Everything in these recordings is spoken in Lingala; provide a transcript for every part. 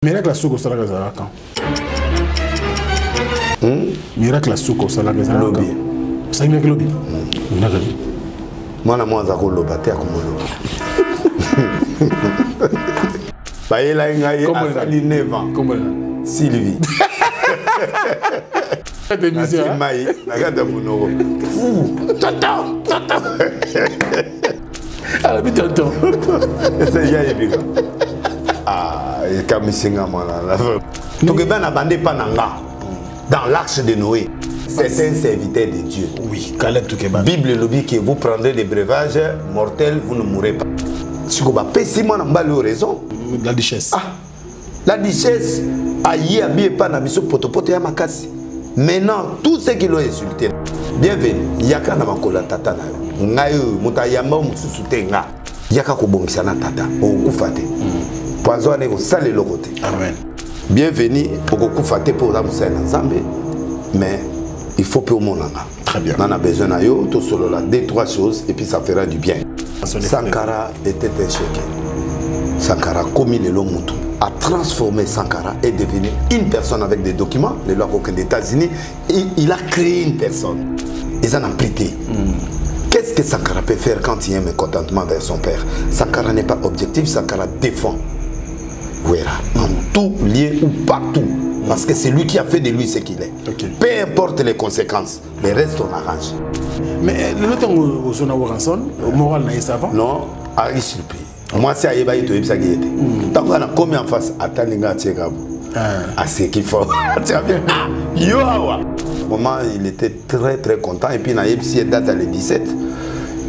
Miracle ya suka osalaka ezalaka hmm? Miracle ya suka osalaka ezalaka lobi. Osali miracle lobi? Miracle mwana mwa aza koloba te, akomoloba. Bayelaki ngai asali 9 ans, Sylvie. Natie mai na kati ya monoko, tonton, tonton. Alobi tonton. Eza ya yebika ekamwisi nga mwana. Tokeba na bande epa na nga dans l'arche de Noé. C'est un serviteur de Dieu. Oui, Caleb Tukeba. Bible elobi que vous prendrez des breuvages mortels, vous ne mourrez pas. Siko bapesi mwana mobali oyo raison. La duchesse. Ah, la duchesse aye abi epa na biso potopoto ya makasi. Maintenant, tous ceux qui l'ont insulté, bienvenue, yaka na makolo ya tata na yo. Ngai oyo moto ayamba yo mosusu te, nga yaka kobongisa na tata, okokufa te. Poison wana ekosala eloko te. Amen. Bienvenue, okokufa te mpo oza mosali na Nzambe, mais il faut mpe omona nga. Très bien. Nana besoin na yo, tosolola deux trois choses et puis ça fera du bien. Sankara était un chèque. Sankara komi lelo mutu a transformé. Sankara est devenu une personne avec des documents. Lelo akokende États-Unis et il a créé une personne. Eza na prix te. Qu'est-ce que Sankara peut faire quand il y a un mécontentement vers son père? Sankara n'est pas objectif. Sankara défend Wera en tout lieu ou partout, parce que c'est lui qui a fait de lui ce qu'il est. Peu importe les conséquences, le reste on arrange. Mais lelo ntango ozona Werrason, moral na ye, ça va? Non, ayi surpris. Mwasi ayeba ye, toyebisaki ye te. Ntango kaka nakomi en face, atali nga, atie kabo, aseki fort, atia bien. Ah, yo awa. Vraiment, il était très très content. Et puis nayebisi ye date ya le 17,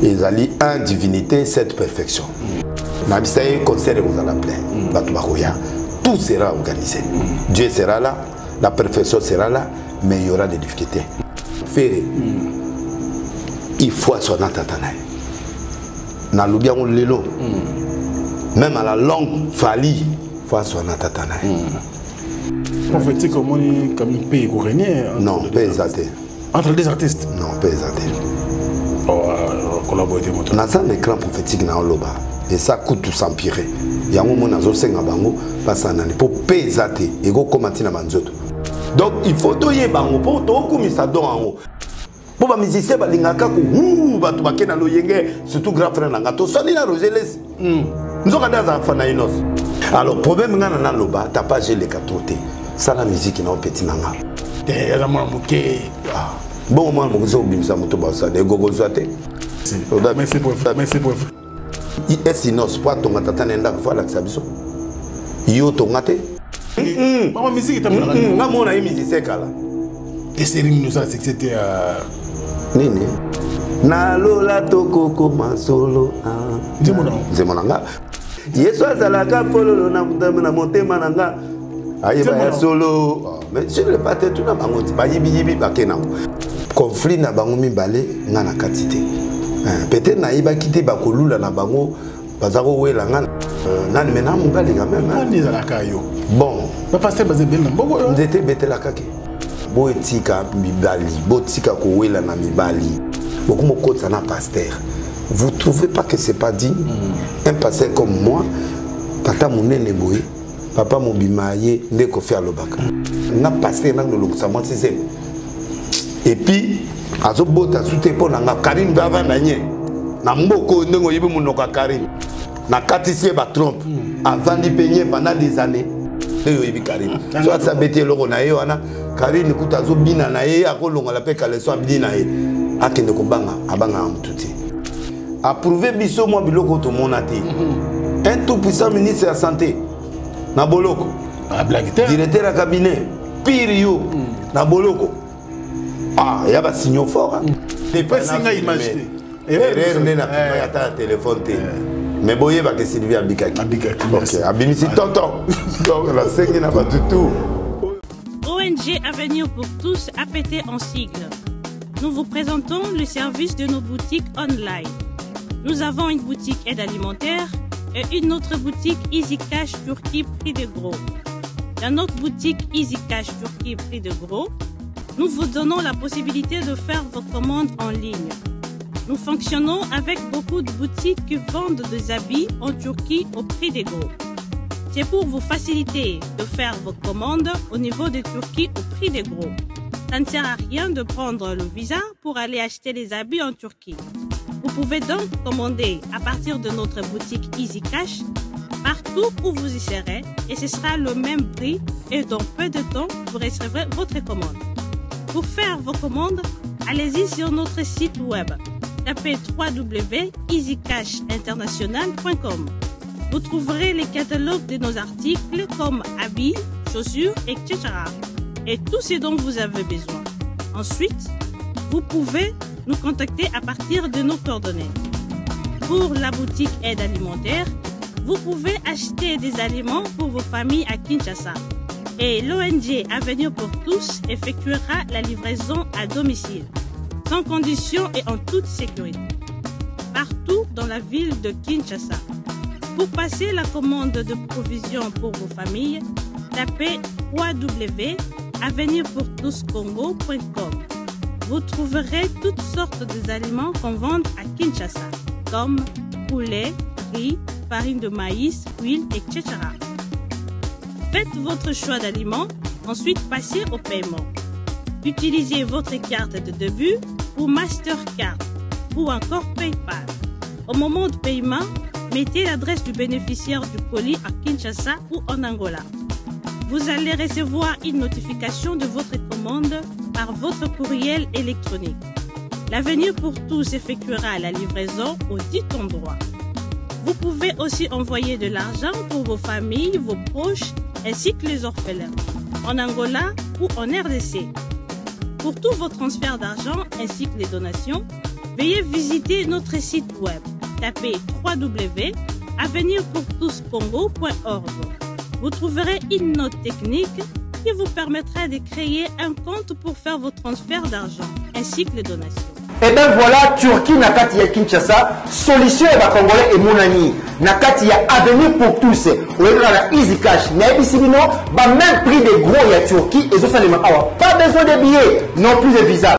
ezali 1 divinité, 7 perfection. Nayebisa ye concert ekozala plein, bato bakoya, tout sera organisé, Dieu sera là, la perfection sera là, mais il y aura des difficultés. Ferre, il faut aswana tata na ye. Nalobi yango lelo, même à la longue, Fally faut aswana tata na ye. Prophétique, omoni comme mpe ekorégner? Non, mpe eza te. Entre les deux artistes? Non, mpe eza te. Collabo te moto. Naza na écran prophétique na oloba esa kutu s'empire. Yango mona azosenga bango basala nani mpo mpe eza te, ekokóma ntina banzoto. Donc il faut toyeba yango mpo tokumisa don yango, mpo bamusicien balingaka ko bato bake na loyenge, surtout grand frère na nga toswani na Roger Lesi. Nzoka nde azala fana Inos. Alors problème nga na naloba tapage eleka to te, sala miziki na opeti na nga. Te, aza mwana moke. Bongo mwana moke soki obimisa moto, basala ekokozwa te. Merci prof, merci prof. Is Inos po atonga tata na ye ndako, fo alakisa biso yo tonga te. Mama, musique etambolaka. Nga mona ye musicien kala. Eseri nini osala succès te ya nini? Nalola tokokoma solo. Nzembo na Nzembo na nga, Yesu azalaka fololo na motema na nga, ayeba ya solo. Mais sur le pas te, tuna bango ti bayibiyibi bake nango. Conflit na bango mibale, nga na kati te. Peut-être nayebaki te bakolula na bango, baza kowela nga nani me na mobali quand même. Nani ezalaka yo? Bon. Bapasteur baza ebele na mboko oyo. Nzete ebetelaka ke botika mibali, botika kowela na mibali, bokoma okotisa na pasteur. Vous trouvez pas que c'est pas digne? Un pasteur comme moi, tata monene boye, papa mobima ye nde Kofi alobaka nga pasteur nanga lolokisa mwasi zemi et puis azobota su te mpo na nga. Karine mpe avanda nye na mboka oyo, ndenge oyebi monoko ya Karine, nakatisi ye batrompe, avandi mpe nye pendant des années. Nde oyebi Karine, so asi abeti eloko na ye wana. Karine kuta azobina na ye, akolongola mpe kaleso, abini na ye, akende kobanga, abangaka motu te. Approuve biso mwa biloko tomona te. Un tout puissant ministre ya santé na boloko, directeur ya cabinet pire yo na boloko. Ah, ya basignaux fort. Epesi ngai image te. Erreur nde napimaki ata na telefone te, mais boyebake Sylvie abikaki. Abikaki. Abimisi tonton. Donc nasengi na bato tout. ONG Avenir pour tous, APT en sigle. Nous vous présentons le service de nos boutiques online. Nous avons une boutique aide alimentaire et une autre boutique Easy Cash Turquie prix de gros. Dans notre boutique Easy Cash Turquie prix de gros, nous vous donnons la possibilité de faire vos commandes en ligne. Nous fonctionnons avec beaucoup de boutiques qui vendent des habits en Turquie au prix des gros. C'est pour vous faciliter de faire vos commandes au niveau de Turquie au prix des gros. Ça ne sert à rien de prendre le visa pour aller acheter les habits en Turquie. Vous pouvez donc commander à partir de notre boutique Easy Cash partout où vous y serez et ce sera le même prix et dans peu de temps, vous recevrez votre commande. Pour faire vos commandes, allez-y sur notre site web. Tapez www.easycashinternational.com. Vous trouverez les catalogues de nos articles comme habits, chaussures, etc. Et tout ce dont vous avez besoin. Ensuite, vous pouvez nous contacter à partir de nos coordonnées. Pour la boutique aide alimentaire, vous pouvez acheter des aliments pour vos familles à Kinshasa. Et l'ONG Avenir pour tous effectuera la livraison à domicile, sans condition et en toute sécurité, partout dans la ville de Kinshasa. Pour passer la commande de provisions pour vos familles, tapez www.avenirpourtouscongo.com. Vous trouverez toutes sortes d'aliments qu'on vend à Kinshasa, comme poulet, riz, farine de maïs, huile, etc. Faites votre choix d'aliments, ensuite passez au paiement. Utilisez votre carte de début ou Mastercard ou encore PayPal. Au moment de paiement, mettez l'adresse du bénéficiaire du colis à Kinshasa ou en Angola. Vous allez recevoir une notification de votre commande par votre courriel électronique. L'avenir pour tous effectuera la livraison au dit endroit. Vous pouvez aussi envoyer de l'argent pour vos familles, vos proches ainsi que les orphelins, en Angola ou en RDC. Pour tous vos transferts d'argent ainsi que les donations, veuillez visiter notre site web. Tapez www.avenirpourtouscongo.org. Vous trouverez une note technique qui vous permettra de créer un compte pour faire vos transferts d'argent ainsi que les donations. Et eh ben voilà, Turquie na kati ya Kinshasa, solution ya ba Congolais emonani. Na kati ya avenir pour tous. Oyebaka na Easy Cash, nayebisi bino ba même prix de gros ya Turquie ezosalema awa. Pas besoin de billets, non plus de visa.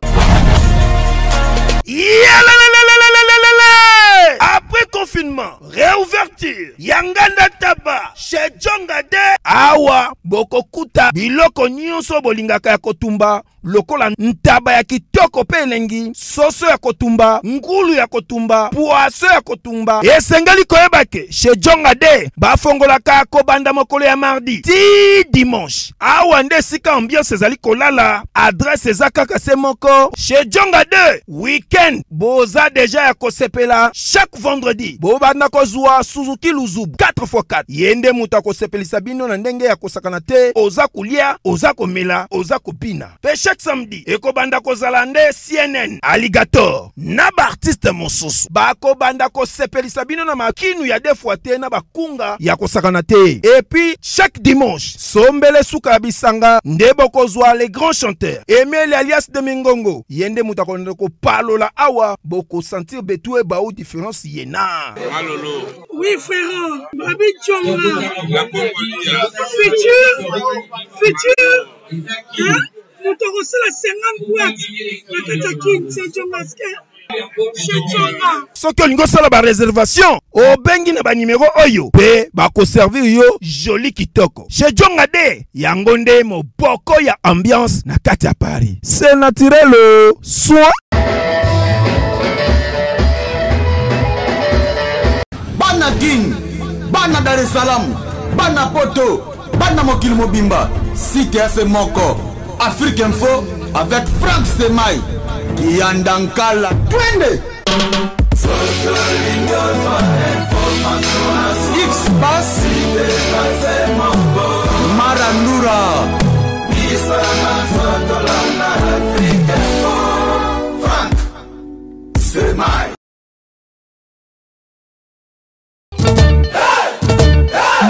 Après confinement, réouverture, Yanganda Taba, chez Djonga de awa bokokuta biloko nyonso bolingaka ya kotumba lokola ntaba ya kitoko mpe elengi, soso ya kotumba, ngulu ya kotumba, poaso ya kotumba. Esengeli koyeba ke chez Djonga de bafongolaka kobanda mokolo ya mardi ti dimanche. Awa nde esika ambiance ezali kolala, adresse eza kaka se moko chez Djonga de weekend. Boza deja ya kosepela chaque vendredi bobanda kozwa Suzuki Luzubu 4x4. Ye nde moto akosepelisa bino na ndenge ya kosakana te. Oza kolia, oza komela, oza kobina. Pe chaque samedi ekobanda kozala nde CNN Alligator na baartiste mosusu bakobanda kosepelisa bino na makinu ya deux fois te na bakunga ya kosakana te. Et puis chaque dimanche sombele suka ya bisanga nde bokozwa les grands chanteurs Emile alias de Mingongo, ye nde moto akolanda kopalola awa, bokosentir betu ebau différence yena. Malolo. Oui frère, Babi Djonga. Futur, futur, hein? Moto akosala 50 boîte na kati ya kin, c'est Djonga chez Djonga. Soki olingi osala ba réservation, obengi na ba numéro oyo pe bakoservir yo joli kitoko. Chez Djonga de, yango nde moboko ya ambiance na kati ya Paris. C'est naturel, soin. Bana Kin, bana Dar es Salaam, bana Poto, bana mokili mobimba, site ya se moko, Afrique Info avec Franck Semay, Kiyanda Nkala, twende! X Bass, Marandura.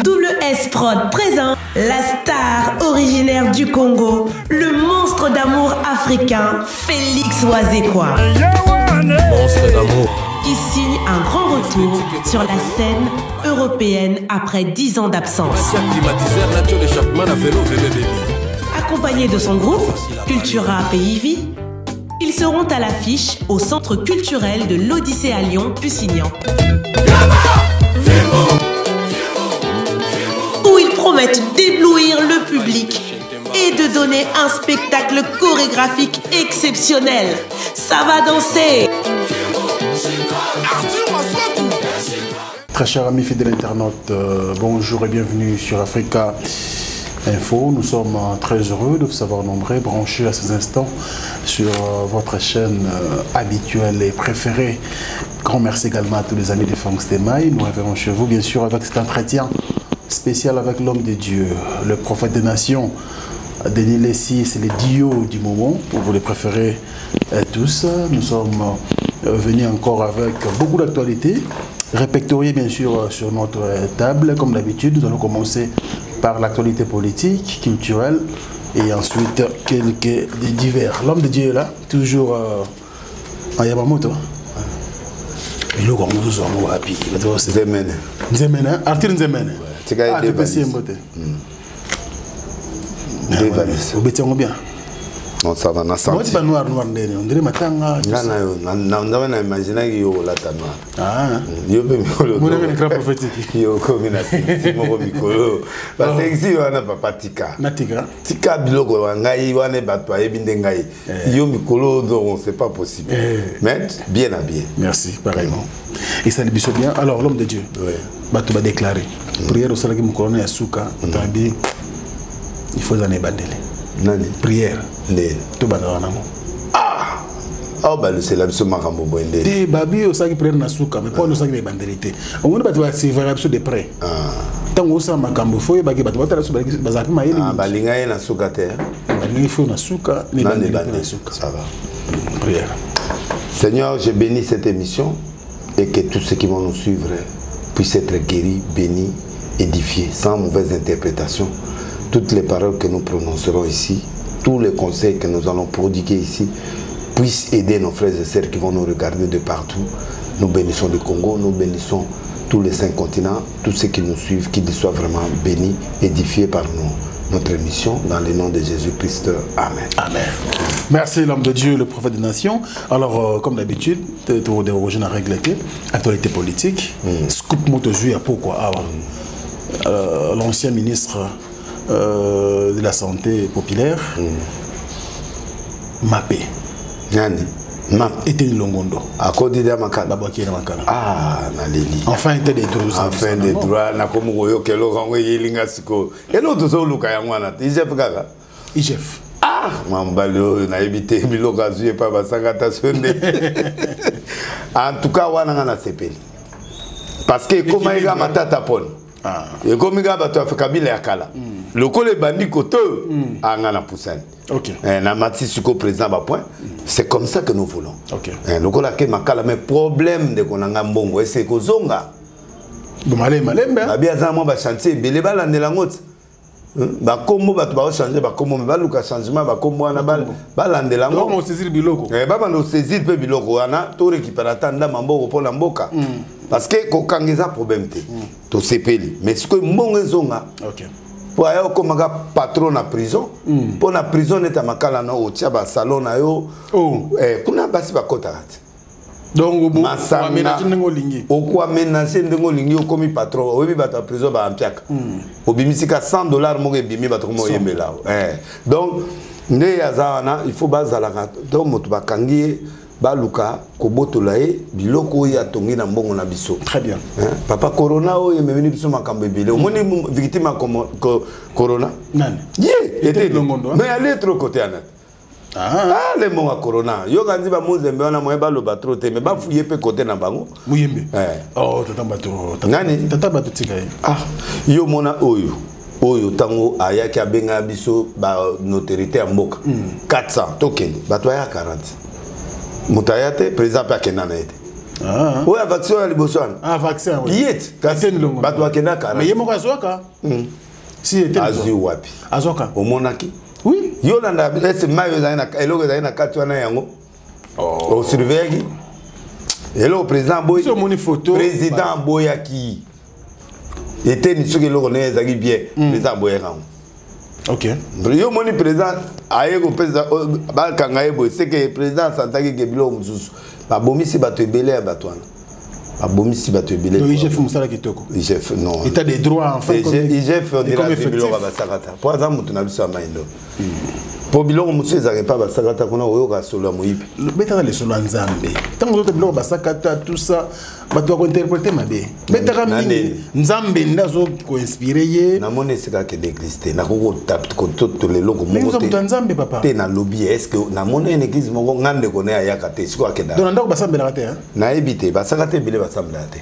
Double S Prod présent, la star originaire du Congo, le monstre d'amour africain, Félix Wazekwa. Monstre d'amour. Qui signe un grand retour sur la scène européenne après 10 ans d'absence. Accompagné de son groupe, Cultura Pays ils seront à l'affiche au centre culturel de l'Odyssée à Lyon, Pusignan. Où ils promettent d'éblouir le public et de donner un spectacle chorégraphique exceptionnel. Ça va danser! Très chers amis fidèles internautes, euh, bonjour et bienvenue sur Africa Info. Nous sommes euh, très heureux de vous savoir nombreux branchés à ces instants sur euh, votre chaîne habituelle et préférée. Grand merci également à tous les amis de Franck Stemaï. Nous reverrons chez vous, bien sûr, avec cet entretien spécial avec l'homme de Dieu, le prophète des nations. Denis Lessie, c'est le duo du moment, vous les préférez tous. Nous sommes venus encore avec beaucoup d'actualités répertoriées bien sûr sur notre table. Comme d'habitude, nous allons commencer par l'actualité politique, culturelle et ensuite quelques divers. L'homme de Dieu est là, toujours euh, à Yamamoto. biloko yango tozwa yango wapi nzemene nzemene arthur nzemene topesi ye mbote obeti yango bien Non, ça va, na senti. Moi, noir, noir, ndene. On dirait matanga. Nga na yo, na na na imaginaki yo olata noir. Ah. Yo pe mikolo. Mon ami écran prophétique. Yo komi na sexy moko mikolo. Ba sexy wana papa tika. Na tika. Tika biloko wa ngai wana bato bayebi nde ngai. Eh. Yo mikolo donc c'est pas possible. Eh. Mais bien habillé. Merci, pareillement. Et ça biso bien. Alors l'homme de Dieu. Oui. Bato ba déclarer. Prière osalaki mokolo na ya suka, otabi il faut ezala na ebandeli. Nani? Prière. Nde. Tobandaka nango. Ah! awa balusela biso makambo boye nde te babi osalaki prière na suka mais mpo osalaki na ebandeli te omoni bato basivaka biso de près ntango osala makambo fo oyebaki bato batala biso bazala mpe mayele ah, balinga ye na suka te balingi fo na suka na ebandeli mpe na suka ça va prière Seigneur, je bénis cette émission et que tous ceux qui vont nous suivre puissent être guéris, bénis, édifiés, sans mauvaise interprétation. Toutes les paroles que nous prononcerons ici, tous les conseils que nous allons prodiguer ici, puissent aider nos frères et sœurs qui vont nous regarder de partout. Nous bénissons le Congo, nous bénissons tous les cinq continents, tous ceux qui nous suivent, qu'ils soient vraiment bénis, édifiés par nous notre émission dans le nom de Jésus-Christ. Amen. Amen. Merci l'homme de Dieu, le prophète des nations. Alors, euh, comme d'habitude, tu as règle actualité politique, mm. scoop moto à pourquoi ah, mm. euh, l'ancien ministre euh, de la santé populaire, mm. Mapé. Nani Ma. Eteni Longondo. Akoti da makala. Babwaki na makala. Ah, naleli. Enfin était des droits. Enfin des droits, nakomi koyoka eloko yango eyelinga sikoyo. Eloko tozoluka yango wana te. IGF kaka. IGF. Ah, mwa mobali oyo nayebi te biloko azwi epai basaka ata so nde. En tout cas wana nga nasepeli. Parce que ekomaki kaka matata pona. Ah. Ekomi kaka bato ya Kabila ya kala. Mm. Lokola ebandi kote oyo, mm. ah nga napusani. Okay. Eh, na mati siko président ba point. Mm. C'est comme ça que nous voulons. Okay. Eh, lokola ke makala mais problème ndeko na nga mbongo ese kozonga. Bon malembe malembe. Babi aza mwa ba chantier ebele balandela ngo ti. Hmm? bakombo bato baochange bakombo me baluka changement bakombo wana balandela yango eh, babanda osaisir mpe biloko wana to récupere ata ndamba mbongo mpo na mboka hmm. parce que kokanga eza problème te hmm. tosepeli mais sikoyo mbongo ezonga mpo aya okomaka patron na prison mpo na prison neti ya makala na otia basalon na yo oh. eh, kuna basi bakotaka te donc masanga ndenge olingi okoaménage ndenge olingi okomi patron oyebi bato ya prison baampiaka mm. obimisi ka 100 dollar moko ebimi bato koma oyembela eh. donc nde aza wana il faut bazalaka to moto bakangi ye baluka kobotola ye biloko oyo atongi na mbongo na biso très bien hein? papa corona oyo ememeli biso makambo ebele omoni victime ya corona nani ye ete mais ale trop kote ana Ah. ah le mbongo ya corona yoka nzi bamuzembe wana moye baloba trop te mais bafuye mpe kote na bango muyembe eh. oh, tata bato nani tata bato tika ye ah yo mona oyo oyo ntango ayaki abengaka biso banotorité ya mboka 400 mm. tokende bato aya 40 moto aya te président mpe akenda na ye te ah. oyo ya vaccin oyo ya liboso wana ah, ye te kasi bato bakenda 40 ye moko azwaka mm. si azwi wapi azwaka omonaki oui yo olanda ese mai eloko ezali na kati wana yango oh. osurveillaki eloko président aboyi président aboyaki eteni soki eloko naye ezalaki bien hmm. président aboyaki yango ok yo omoni président aye kopesa bakanga ye boye seke président asantaki ke biloko mosusu babomisi bato ebele ya bato wana Abomisi bato ebele. IGF mosala kitoko. IGF non. État des droits enfin. IGF on biloko ya basakata mpo aza motu na biso ya maindo. Mpo biloko mosusu ezalaka epa basakata kuna, oyoka solo ya moyibi. Betaka lisolo ya Nzambe. Ntango ozota biloko basakata, tout ça, bato bakointerprete mabe. Betaka mingi Nzambe nde azokoinspire ye. Namoni esika akende église te, nakoki kototola eloko moko moto ya Nzambe, papa. Te, nalobi, est ce que namoni une église moko? Nga ndeko ne ayaka te, sikoyo akenda. Donc na ndako basambelaka te? Nayebi te. Basaka te, ebele basambelaka te,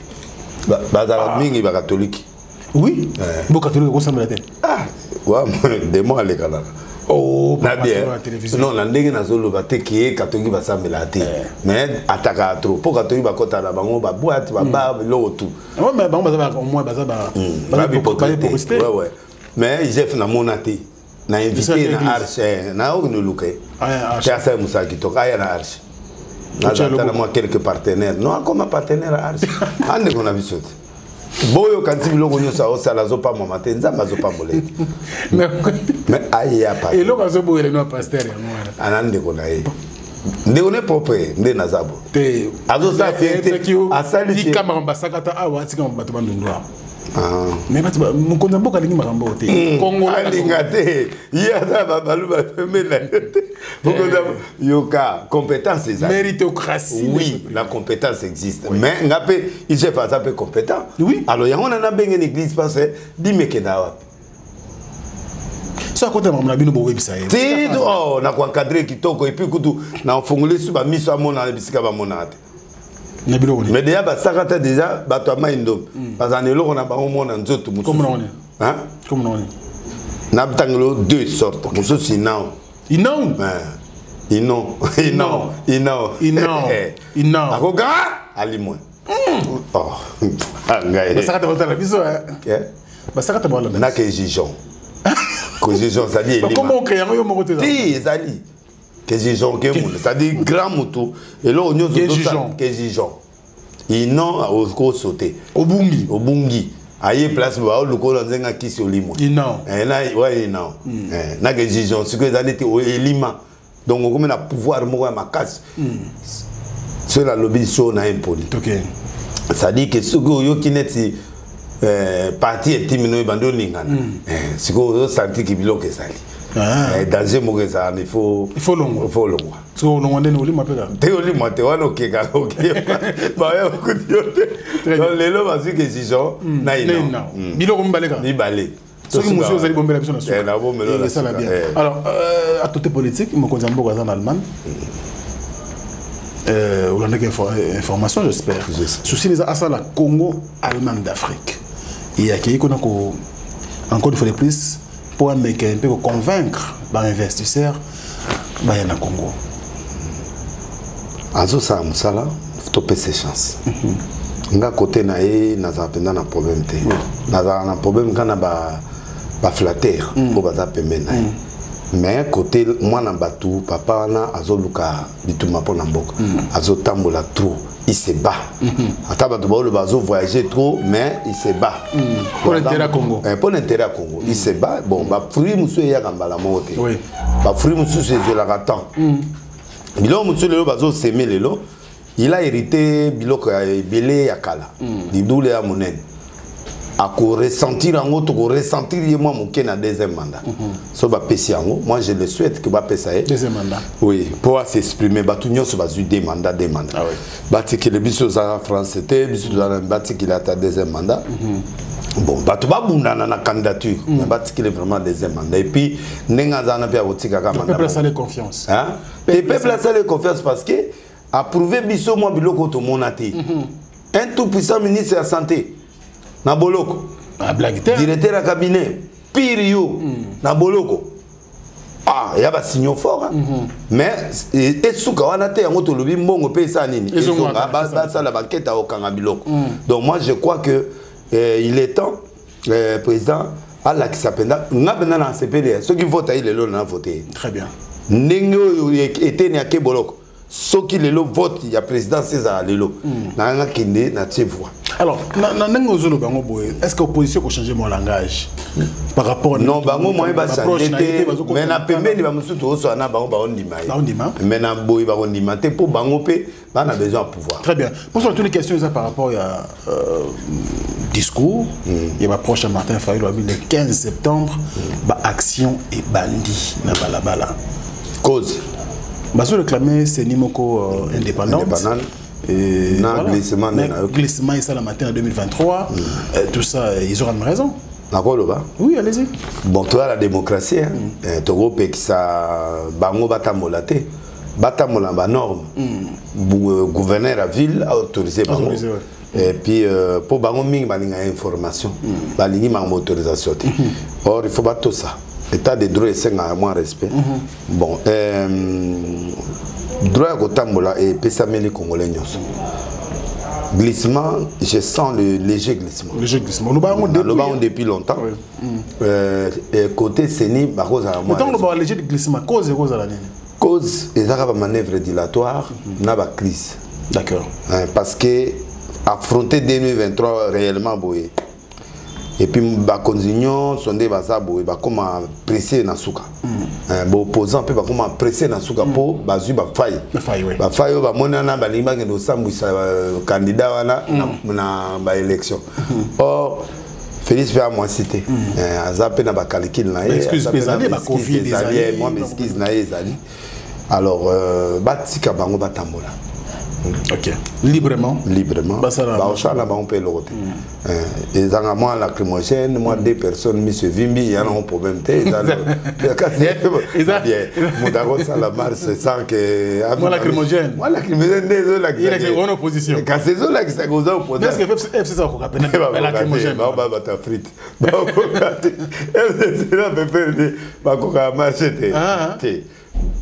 bazala mingi bakatolike. Oui, bo catholique okosambela te. Ah, wa demo alekanaka. Oh, na bien, non, na ndenge nazoloba te ke katolike basambelaka te, mais atakaka trop mpo katolike bakɔta na bango baboite, babar, biloko tout. Bango baza au moins baza bahypocrite. Mais Jeff, namona te na invité na Arche, na okende oluka ye te, asala mosala kitoko, aya na Arche, nazatala mwa quelques partenaires. Non, akoma partenaire ya Arche, andeko na biso te. Boyoka nti biloko nyonso aosala, azopambwama te, Nzambe azopambola ete, mais aya. Eloko azoboyela no pasteur yango wana. Ana ndeko na ye, ndeko ne propre nde naza bo. Te. Azosala fierté, asali. Tika makambo basakata awa, tika bato bandundu awa. Mais bato, mokonzi ya mboka alingi makambo oyo te. Alinga te, ye aza babaluba pembeni na ye te. Mokonzi, yoka, compétence ezali. Méritocratie. Oui, la compétence existe, mais nga mpe IGF aza mpe compétent. Alors yango wana nabenge na église, parce que dimekenda wapi? So akota makambo na bino, boyebisa ye. Ti oh, na koencadre kitoko, et puis kutu na ofungoli su bamiso, amona bisika bamonaka te. Na biloko. Mais déjà basaka te, déjà bato ya mai ndombe bazala na eloko na bango mona nzoto mosusu. Na ntangelo deux sortes, mosusu inao. Inao. Ino ino ino. Ino ino. Akoka alimwe. Oh, ngai basaka te, botala biso, basaka te, bolanda. Nake jugeon, ko jugeon, c'est-à-dire elima. Comment ocréer yango yo moko te? Ti ezali ke jugeon ke muna, c'est-à-dire grand mutu, eloko nyonso ke jugeon ino okosote. Obungi. Obungi, aye place baoluka oyo nzenga kisi olimwa. Ino. Wa ino nake jugeon. Sikoyo eza neti elima, donc okomi na pouvoir moko ya makasi. Soki nalobi so na impoli, c'est-à-dire que soki oyoki neti parti etimi no ebandi oningana, sikoyo ozosantiki biloko ezali danger moko ezala, il faut il faut longwa. Il faut longwa. Sikoyo olongwa ndeni? Olimwa mpe kaka. Te, olimwa te, wana okeka baya okuti yo te. Donc lelo bazwi ke jugeon na ino. Biloko mibale kaka. Mibale. Soki mosusu ozali, bombela biso na suka, esala bien. Alors, actualité politique, mokonzi ya mboka aza na Allemagne. Olandaki information, j'espère. Souci eza asala Congo Allemagne d'Afrique. E akei kuna ko, encore une fois de plus, mpo ameka mpe koconvaincre bainvestisseur baya na Congo. Azosala mosala, topesa chance. Nga kote na ye nazala mpenza na problème te. Nazala na problème kaka na baflatter oyo baza pembeni na ye. Mais côté mwana bato, papa wana azoluka bitumba mpo na mboka, azotambola trop, il se bat. Ata bato baoloba azovoyage trop, mais il se bat. Pour l'intérêt ya Congo. Mpo na intérêt ya Congo, il se bat. Bon, bafruit mosusu eyaka mbala moko te, bafruit mosusu ezwelaka temps. Biloko mosusu lelo bazoseme, lelo il a hérité biloko ya ebele ya kala. Lidule ya monene, akoressentir yango, tokoressentir ye mwa moke na deuxième mandat. So bapesi yango, moi je le souhaite que bapesa ye. Deuxième mandat. Oui, mpo as'exprime. Bato nyonso bazwi deux mandats, deux mandats. Ah oui. Batikele biso, oza France te, biso toza na, batikele ata deuxième mandat. Bon, bato babundana na candidature, mais batikele vraiment deuxième mandat. Et puis ndenge aza wana mpe, akotikaka mandat. Peuple asali confiance. Te, peuple asali confiance parce que approuvé biso mwa biloko tomona te. Un tout puissant ministre ya santé na boloko. Ah, blague te. Directeur ya cabinet pire yo na boloko. Ah, ya basignaux fort, hein? Mais esuka wana te. Yango tolobi mbongo mpe esala nini, ezonga, basala bakete akokanga biloko. Donc moi je crois que il est temps président alakisa mpenza. Nga mpenza na sepeli soki vote ayi lelo, na vote ye. Très bien. Ndenge oyo eteni ake boloko. Soki lelo vote ya présidence ezala lelo, nanga kende na tie voix. Alors, na ndenge ozoloba yango boye, est ce que opposition ekochange mwa langage par rapport? Non, bango moyen bachange te, mais na pembeni bamosusu tozosala na bango, baondima ye, mais na boye bakondima te, mpo bango mpe bana besoin ya pouvoir. Très bien. Pour toutes les questions eza par rapport ya discours ya baproche ya Martin Fayulu, abi le 15 septembre baaction ebandi na balabala. Cause? Bazo réclamer CENI moko indépendante. Indépendante. Et na voilà. Glissement. Mais glissement esalama te en 2023, tout ça, ils auront raison. Nakoloba. Oui, allez-y. Bon, toza la démocratie, hein. Tokopekisa bango batambola te, batambola na banorme. Gouverneur ya ville autorisé bango. Autorisé, ouais. Et puis mpo bango mingi balingaka information, balingi makambo autorisation te. Or il faut batosa état de droit, esengaka mwa respect. Bon, droit ya kotambola epesameli congolais nyonso. Glissement, je sens le léger glissement. Léger glissement, oloba yango. Naloba yango depuis longtemps. Et côté CENI bakozala mwa Ntango olobaka léger glissement, cause ekozala nini? Cause ezaka bamanœuvre dilatoire na bacrise. Hein, parce que affronter 2023 réellement boye, et puis bakonzi nyonso nde baza boye, bakóma pressé na suka. Hein, baopposant mpe bakóma pressé na suka mpo bazwi bafai. Bafai, oui. Bafai oyo bamoni wana, balingi bakende kosambwisa candidat wana na baélection. Or Félix mpe amwasi te. Aza mpe na bacalcul na ye. Ba-excuse aza mpe mpe na ezali, ba-excuse ba-Covid ezali, ezali, mwa ba-excuse na ye ezali. Alors batika bango batambola. Ok, librement. Librement. Basala. Baosala bango mpe eloko te. Ezanga mwa lacrymogène, mwa deux personnes miso evimbi, ya nango problème te. Kasi bien, moto akosala marche sans que Mwa lacrymogène. Mwa lacrymogène nde ezolakisa. Ye wana opposition. Kasi ezolakisaka oza opposant. Est-ce que FCC akoka pena lacrymogène? Bato ya frite bakoka te. FCC na PPRD bakokaka marche te. Ah. Te,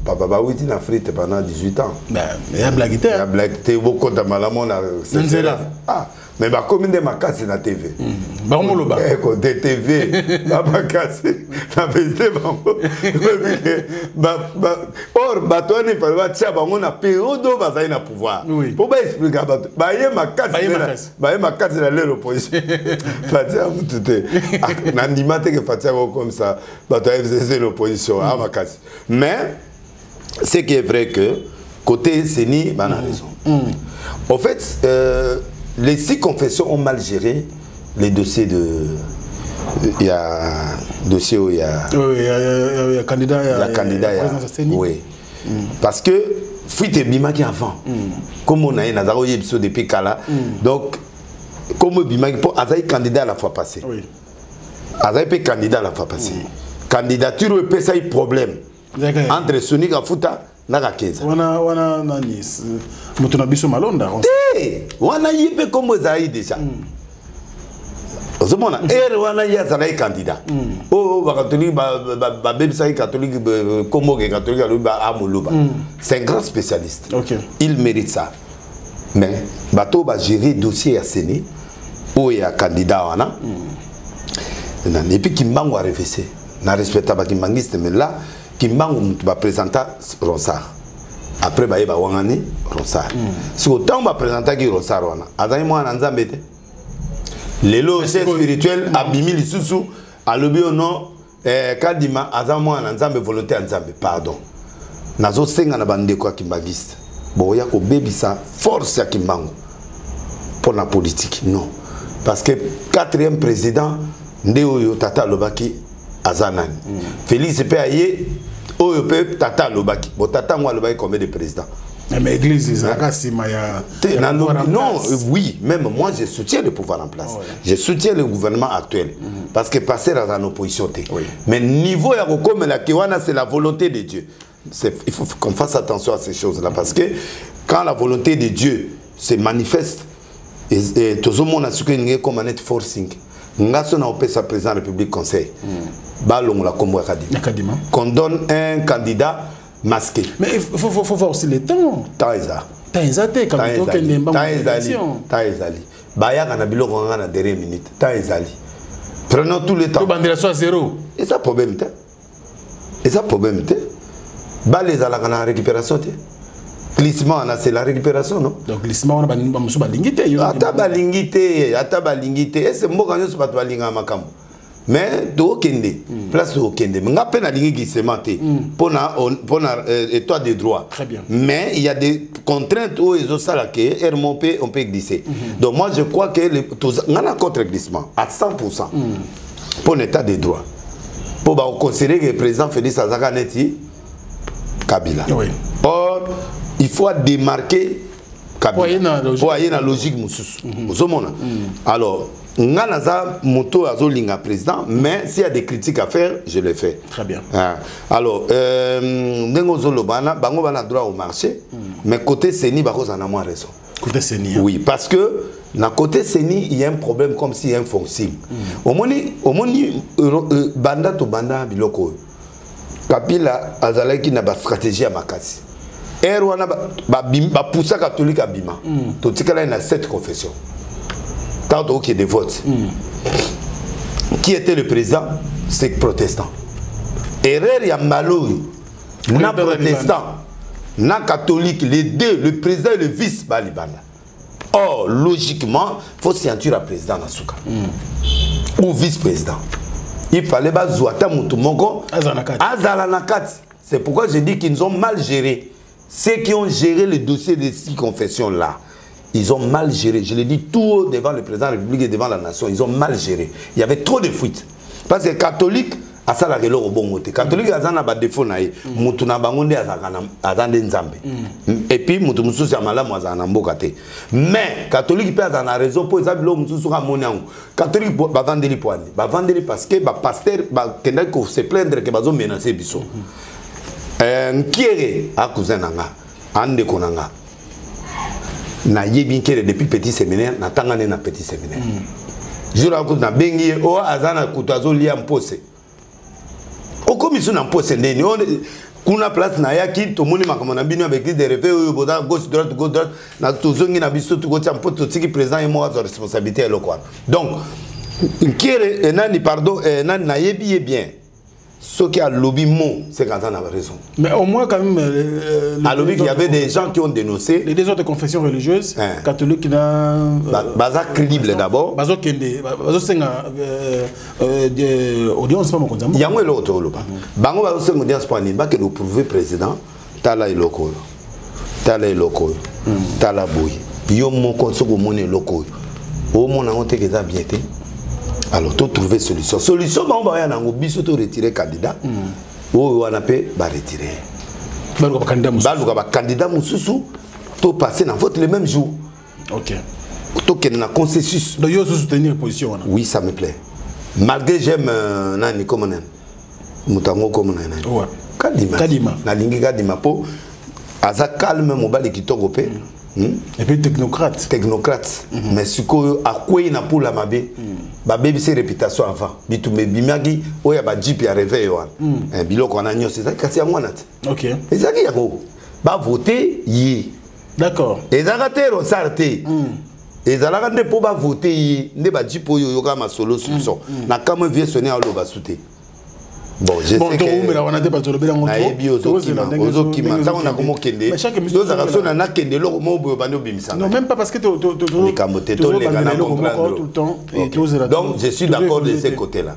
papa, bawuti na frite pendant 18 ans. Ben, ya blague te. Ya blague te, bokota malamu na nzela. Ah, mais bakomi nde makasi na TV. Bango moloba. Kote TV bamakasi na visite bango. Or bato wana ifale batia bango na période oyo bazali na pouvoir mpo baexplika bato baye makasi. Baye makasi. Baye makasi na lelo opposition. Fatshi ya mutu te. Ah, nandima te ke Fatshi akokomisa bato ya FCC l'opposition a makasi. Mais ce qui est vrai que côté CENI bana raison. En fait, les six confessions ont mal géré les dossiers de, il y a dossier où il y a Oui, il y a candidat. Il y a candidat, il y a présidence ya CENI. Oui, parce que fuite ebimaki avant, comme on a nazaka oyebi biso depuis kala. Donc comme ebimaki mpo azali candidat à la fois passée, azali mpe candidat à la fois passée, candidature oyo epesaki problème entre Sony Kafuta na Kakeza. Wana nani, moto na biso Malonda. Te, wana ye mpe kombo ezalaki déjà. Ozomona ere wana ye azalaki candidat oyo bacatholique babebisaki catholique kombo ke catholique alobi amoloba. C'est un grand spécialiste. Il mérite ça. Mais bato oyo bagérer dossier ya CENI oyo ya candidat wana nani, et puis Kimbangu arevese na respecta bakimbangiste, mais là Kimbangu mutu baprésenta Ronsard, après baye bawangani Ronsard. Siko ntango baprésentaki Ronsard wana, azalaki mwana na Nzambe te. Lelo chef spirituel abimi lisusu alobi oyo non, Kadima aza mwana na Nzambe, volonté ya Nzambe. Pardon, nazosenga na bandeko ya kimbangiste, boya kobebisa force ya Kimbangu mpo na politique, non. Parce que quatrième président nde oyo tata alobaki aza nani? Félix mpe aye oyo mpe tata alobaki. Bon, tata yango alobaki combien de président? Mais église ezalaka nsima ya Te, ya pouvoir en non, place. oui, même moi je soutiens le pouvoir en place. Je soutiens le gouvernement actuel. Parce que passer dans en opposition te. Mais niveau ya kokomela ki wana, c'est la volonté de Dieu. Il faut qu'on fasse attention à ces choses-là parce que quand la volonté de Dieu se manifeste et tozomona soki elingi ekoma net forcing. Nga so na opesa président de la République conseil. Balongola kombo ya Kadima. Ya Kadima. Qu'on donne un candidat masqué. Mais il faut voir aussi le temps. Temps eza. Temps eza te, quand tokende mbangu Temps ezali. élection. Temps ezali, bayaka na biloko nga na dernière minute. Temps ezali, prenons tout le temps. Tobandela so à zéro. Eza problème te, eza problème te. Bale ezalaka na récupération te. Glissement wana, c'est la récupération, non? Donc glissement wana, bamosusu balingi te. Ata balingi te, ata balingi te, ese mboka nyonso bato balingaka makambo, mais tokokende place tokokende. Nga mpe nalingi glissement te mpona état de droit. Très bien. Mais il y a des contraintes oyo ezosala ke aire mo mpe on peut glisser. Donc moi, je crois que nga na contre glissement à 100 mpona état de droit, mpo bakoconsidérer que président Félix azaka neti Kabila. Or il faut démarquer Kabila po aye na logique mosusu. Ozomona, alors nga naza moto azolinga président, mais s'il y a des critiques à faire, je le fais. Très bien. Ah. Alors ndenge ozoloba wana, bango bana droit au marché, mais côté CENI, bakozala na mwa raison. Côté CENI? Oui, parce que na côté CENI, il y a un problème, comme s'il y a un forcing. Omoni, banda to banda biloko oyo, Kabila azalaki na bastratégie ya makasi. Ere wana bapusa catholique abima, totikala na sept confession. Ntango tokokende vote, qui était le président? C'est protestant. Erreur ya mbala oyo na protestant na catholique, les deux, le président et le vice, balibanda. Or logiquement, faut signature ya président na suka ou vice-président. Il fallait bazwa ata motu moko azala na kati. C'est pourquoi je dis qu'ils ont mal géré. Ceux qui ont géré le dossier de six confessions là, ils ont mal géré. Je le dis tout haut devant le président de la République et devant la nation, ils ont mal géré. Il y avait trop de fuites, parce que catholique asalaka eloko bongo te. Catholique aza na badéfauts na ye. Motu na bango nde azalaka, aza nde Nzambe, et puis motu mosusu ya malamu azala na mboka te. Mais catholique mpe azala na raison, mpo eza biloko mosusu soki amoni yango. Catholique bavandeli po ani bavandeli, parce que bapasteur bakendaki kose plaindre ke bazomenace biso. Nkiere acousin na nga, andeko na nga, nayebi Nkere depuis petit séminaire, natanga nde na petit séminaire. Jour akutu nabengi ye, oyo aza na kutu azolia mpose, okomi so na mpose ndeni kuna place nayaki, tomoni makambo na bino ya baéglise de réveil oyo boza gauche droite, gauche droite, na tozongi na biso, tokotia mpo totiki président ye moko azwa responsabilité ya eloko wana. Donc Nkiere, nani, pardon, nani, nayebi ye bien. Soki alobi mot, c'est qu'aza na raison. Mais au moins quand même alobi qu'il y avait des gens qui ont dénoncé. Les deux autres confessions religieuses, hein, catholique na baza crédible d'abord. Bazokende, bazosenga audience pa mokonzi. Yango eloko toloba, bango bazosenga audience mpo nini? Bakende koprouver président: tala eloko oyo, tala eloko oyo, tala boye. Yo moko soki omoni eloko oyo, omona yango teke eza bien te. Alors totrouver solution. Solution bango baya nango, biso toretire candidat oyo wana mpe baretire, baluka bacandidat mosusu, topasse na vote le même jour. Tokende na consensus. Donc yo soutenir position wana? Oui, ça me plaît, malgré j'aime nani, comme nani, moto yango comme nani. Kadima. Kadima. Nalingi Kadima mpo aza calme, mobali kitoko mpe. Et puis technocrate. Technocrate. Mais sikoyo akwei na pula mabe, babebisi réputation. Avant bitumba ebimaki oyo ya bajeep ya réveil wana. Biloko wana nyonso ezalaki kasi yango wana te. Ezalaki yango bavote ye. Ezalaka te Ronsard te, ezalaka nde mpo bavote ye nde bajeep oyo oyoka masolo soupçon na kamwe vie soni aloba su te. Bon, je bon, sais que wana te, bato olobela yango. Nayebi ozokima, ozokima ntango nakomokende, tozalaka so na nakende eloko moko boye, obandi obimisa. Non, même pas, parce que likambo te, toleka na comprendre. Tout le temps et Donc je suis d'accord de ce côté là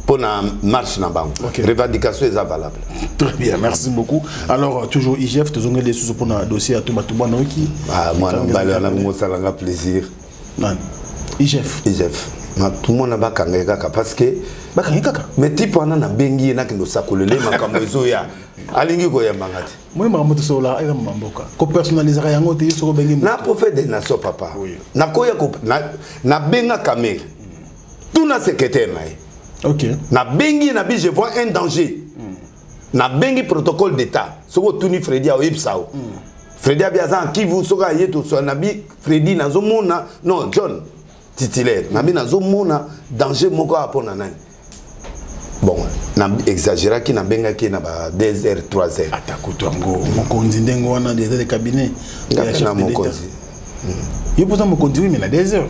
mpo na marche na bango, revendication eza valable. Très bien, merci beaucoup. Alors toujours IGF, tozongeli lisusu mpona dossier ya Tumba Tumba Noki. Ah, mwana mobali wana mosalanga plaisir. Nani? IGF? IGF matumona bakanga ye kaka parce que Bakangi kaka? Mais type wana, nabengi ye, nakende osakolele makambo ezoya, alingi koyambanga te. Moi, makambo tosola eza mamboka kopersonnalisaka yango te. Yo soki obengi Na prophète des nations, papa, nakoya nabenga Kamerhe, tuna secrétaire na ye. Nabengi ye, nabi je vois un danger. Nabengi protocole d'état. Soki otuni Fredi, aoyebisa o Fredi abi aza na Kivu. Soki aye, toswa. Nabi Fredi, nazomona, non, John titulaire, nabi nazomona danger moko awa mpo na nani. Bon, na exagéraki, nabengaki ye na ba 2 heures, 3 heures. Ata kutu yango mokonzi ndenge wana, directeur de cabinet ya na mokonzi. Yo mpoza mokonzi, oui, mais na 2 heures?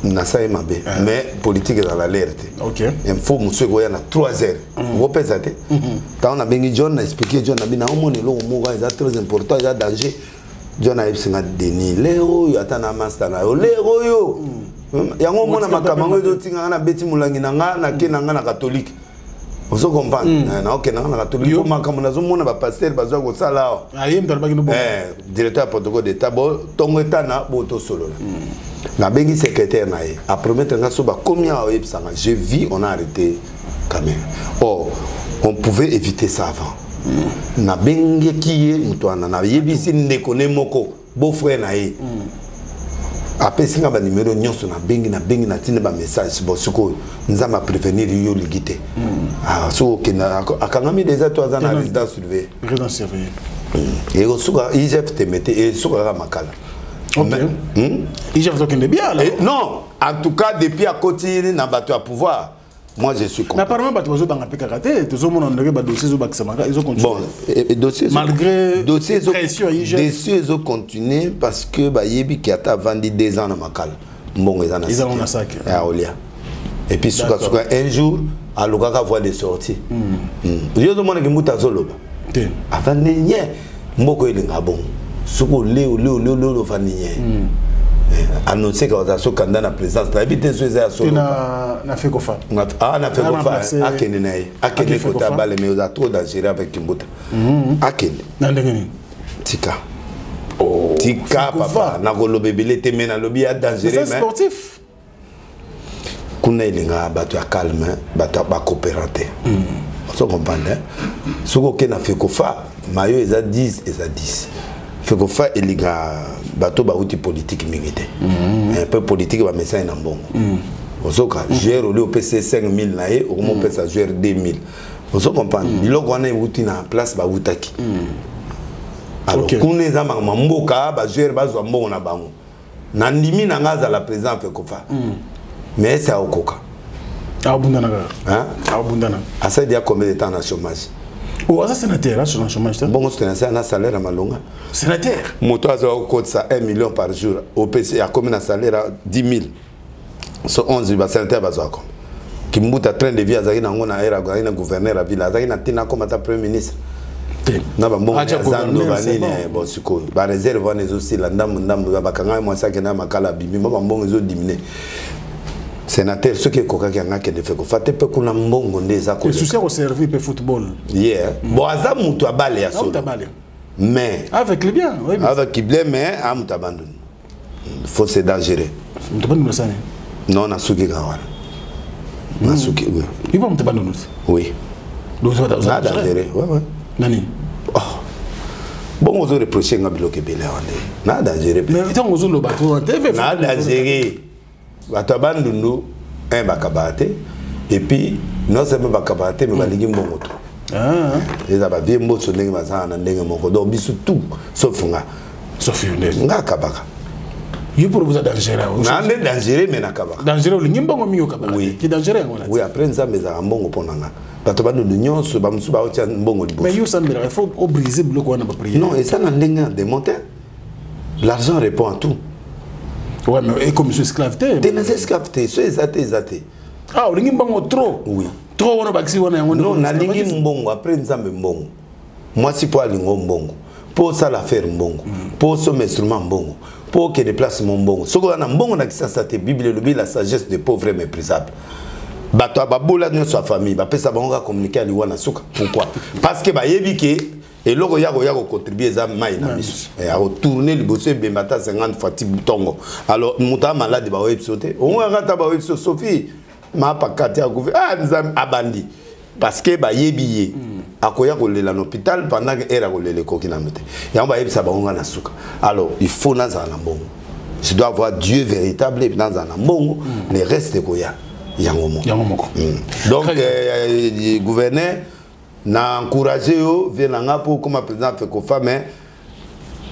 Nasali mabe, mais politique ezala lere te. Info mosusu ekoya na 3 heures, okopesa te. Ntango nabengi John, na expliqué John, nabi naomona eloko moko eza très important, eza danger. John ayebisi nga Denis, lero oyo ata na master na yo, lero oyo. Yango omona makambo yango ezotinga nga nabeti molangi na nga nake na nga na katolike. Ozo comprendre? Mm. Naokende nga na katolike mpo makambo nazomona bapaster bazwa kosala awa. Ah, ye moto alobaki no bongo. Eh, directeur ya protocole d'état bo ntongo etana bo tosolola. Nabengi secrétaire na ye, apromettre nga so bakomi awa oyebisa nga. Je vis, on a arrêté quand même. Or, on pouvait éviter ça avant. Nabengeki ye moto wana, nayebisi ndeko ne moko beau frère na ye. Apesi nga banimero nyonso, nabengi nabengi natindi bamessage. Bon, sikoyo Nzambe aprévenir yo olingi te. Ah, soki okenda akangami déjà to aza na résidence surveillée. Résidence surveillée. Ekosuka IGF tembe te, esuka kaka makala. Ok. Mais, IGF azokende bien alors. Eh, non, en tout cas depuis akoti na bato ya pouvoir, moi je suis Mais content. apparemment bato bazobanga mpe kaka te, tozomona ndenge badossier ezobakisamaka, ezocontinue. Bon, dossier Malgré dossier pression ya IGF. Dossier ezocontinue parce que bayebi ki ata avandi 2 ans na makala, mbongo eza na Eza na sac. sac. Ya olia. Et puis suka suka un jour alukaka voie de sortie. Yo ozomonaki mutu azoloba te. Avandi nye mboka elinga bongo, soki ole ole ole ole ole ovandi nye. Annoncé ka oza so kanda na présidence, nayebi te so eza ya Te solo. na Fekofa. Ah, na Fekofa. Remplacer- Akende na ye, akende Akende kota Fekofa. bale, mais oza trop dangereux avec Kimbuta. Akende. Na ndenge nini? Tika tika. Fekofa. Papa, nakoloba ebele te, me nalobi ya dangereux. Eza Mais sportif. Kuna elingaka bato ya calme, bato ya bacoopérant te. Ozo comprendre? Soki okei na Fekofa, mayo eza 10, eza 10. Fekofa elingaka bato bauti politike mingi te. Mpe politike bamesani na mbongo. Ozoka joueur oli opesa ye 5000 na ye, okoma opesa joueur 2000. Ozo comprendre? Biloko wana euti na place bautaki. Alors kuna eza makambo ya mboka, bajoueur bazwa mbongo na bango. Na ndimi na nga azala président Fekofa, mais ese aokoka? Abundana kaka. Hein? Abundana. Asali dia combien de temps na chômage? Oh, aza sénateur, aza na chômage te. Bongo soki na salaire ya malonga. Sénateur. Moto azwa kokotisa 1 million par jour, opesi akomi na salaire ya 10 000, so 11 basénateur bazwaka. Kimbuta, train de vie azalaki nango na era azalaki na gouverneur ya ville, azalaki na ntina akoma ata premier ministre Te. Na bambongo Atia ya zando. gouverneur, c'est Banini. bon. Bon, sikoyo bareserve wana ezosila ndambo ndambo, bakanga ye mwasi akende na makala, abimi mo bambongo ezodimine. Sénateur soki ekokaki yanga akende Fekofa te, mpe kuna mbongo nde eza koleka. Souci ya koservir mpe football. Yeah. Bon, aza moto abale ya solo. Auta bale. Mais avec le bien, oui. Avec kible, mais a moto abandoni, faut, c'est dangereux. Moto bandunu asani? Non, nasuki kaka wana, nasuki, oui. Ipo moto bandunu te. Oui. Donc na dangereux, ouais. Nani? Oh. Bongo ozoreproche nga biloko ebele awa nde na dangereux. Mais ntango ozoloba to te. Na dangereux. Bato ya Bandundu un bakabaka te, et puis non seulement bakabaka te, mais balingi mbongo to. Eza bavie mboso ndenge bazala na ndenge moko. Donc biso tout sauf nga. Sauf yo nde. Nga akabaka. Yo mpo oza dangereux. Na nde dangereux, mais nakabaka. Dangereux, olingi mbongo mingi, okabaka. Oui. Ki dangereux yango wana. Oui, après Nzambe ezalaka mbongo mpo na nga. Bato Bandundu nyonso bamosusu baotia mbongo Mais liboso. Yo osambelaka, il faut obriser biloko wana, baprière. Non, eza na ndenge ya démonter. L'argent répond à tout. Ouais, mais ekomi so esclave te. Te, naza esclave te. So eza te, eza te. Ah, olingi mbongo trop. Oui. Trop wana bakisi wana yango nde Non, komi nalingi esclavagisme. mbongo après Nzambe mbongo. Mwasi mpo alingo mbongo, mpo osala affaire mbongo, mpo osomba instrument mbongo, mpo okende place mo mbongo. Soki oza na mbongo na Kisasa te, Bible elobi: "La sagesse de pauvre est méprisable." Bato ya babola nyonso ya famille bapesa bango kaka communiqué ya liwa na suka. Pourquoi? Parce que bayebi ke eloko ya koya kocontribue eza mai na miso. Akotourne liboso ebemba ata 50 fois ti ntongo. Alors moto ya malade baoyebi biso te, ongaka ata baoyebi biso Sophie mapa kati akufi. Ah, Nzambe, abandi, parce que bayebi ye akoya kolela na hôpital pendant que heure akolela ekoki nano te. Yango bayebisa bango nga na suka. Alors il faut nazala na mbongo. Je dois avoir Dieu véritable et puis nazala na mbongo, le reste ekoya yango moko. Yango moko. Donc gouverneur, na encouragé yo vie na nga mpo okóma président Fekofa, mais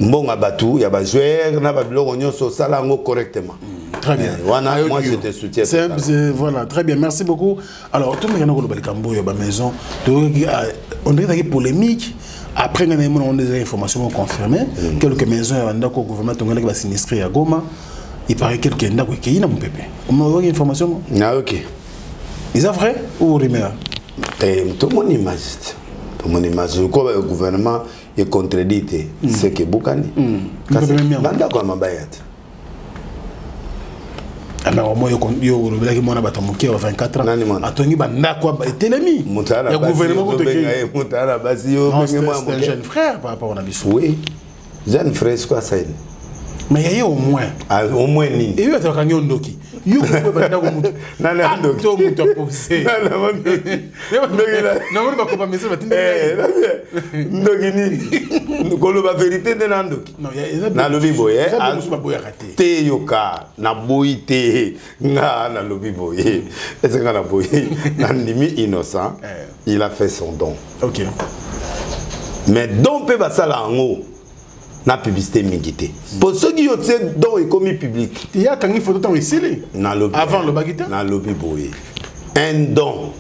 mbongo ya bato ya bajoueur na babiloko nyonso, osala yango correctement. Très bien. Wana, Ayoki moi je yo. te soutiens. Voilà, très bien, merci beaucoup. Alors, tout le monde a likambo ya ba maison. Donc, on dirait qu'il y a polémique. Après, on a des informations confirmées. Quelques maisons, il y a un gouvernement qui va sinistré à Goma. Il paraît quelques ndako ekei na mopepe. On a une information. Ah, ok. Eza vrai ou rumeur? Eh, tomoni image te. Tomoni image lokola gouvernement econtredit te, seke ebukani. Kasi bandako ya mabaya te. Alors moi, yo olobelaki mwana bato moke ya 24 ans atongi bandako etelemi ya gouvernement. Moto ala basi yo. C'est un jeune frère par rapport na biso. Oui, jeune frère, siko asali. Mais yaye au moins. Ah, au moins nini? Eyo atalaka yo ndoki, yo bandako moto to moto apose. Namoni bakopa message batindi. Ndoki nini? Koloba vérité nde na ndoki. Nalobi boye baboyaka te. Te, yoka, naboyi te. Nga nalobi boye, ese nga naboyi, nandimi innocent, il a fait son don. Mais don mpe basala yango na publicité mingi te, po soki yo tie don ekomi public. Ye akangi photo ntango esili. Nalobi avant alobaki te. Nalobi boye, un don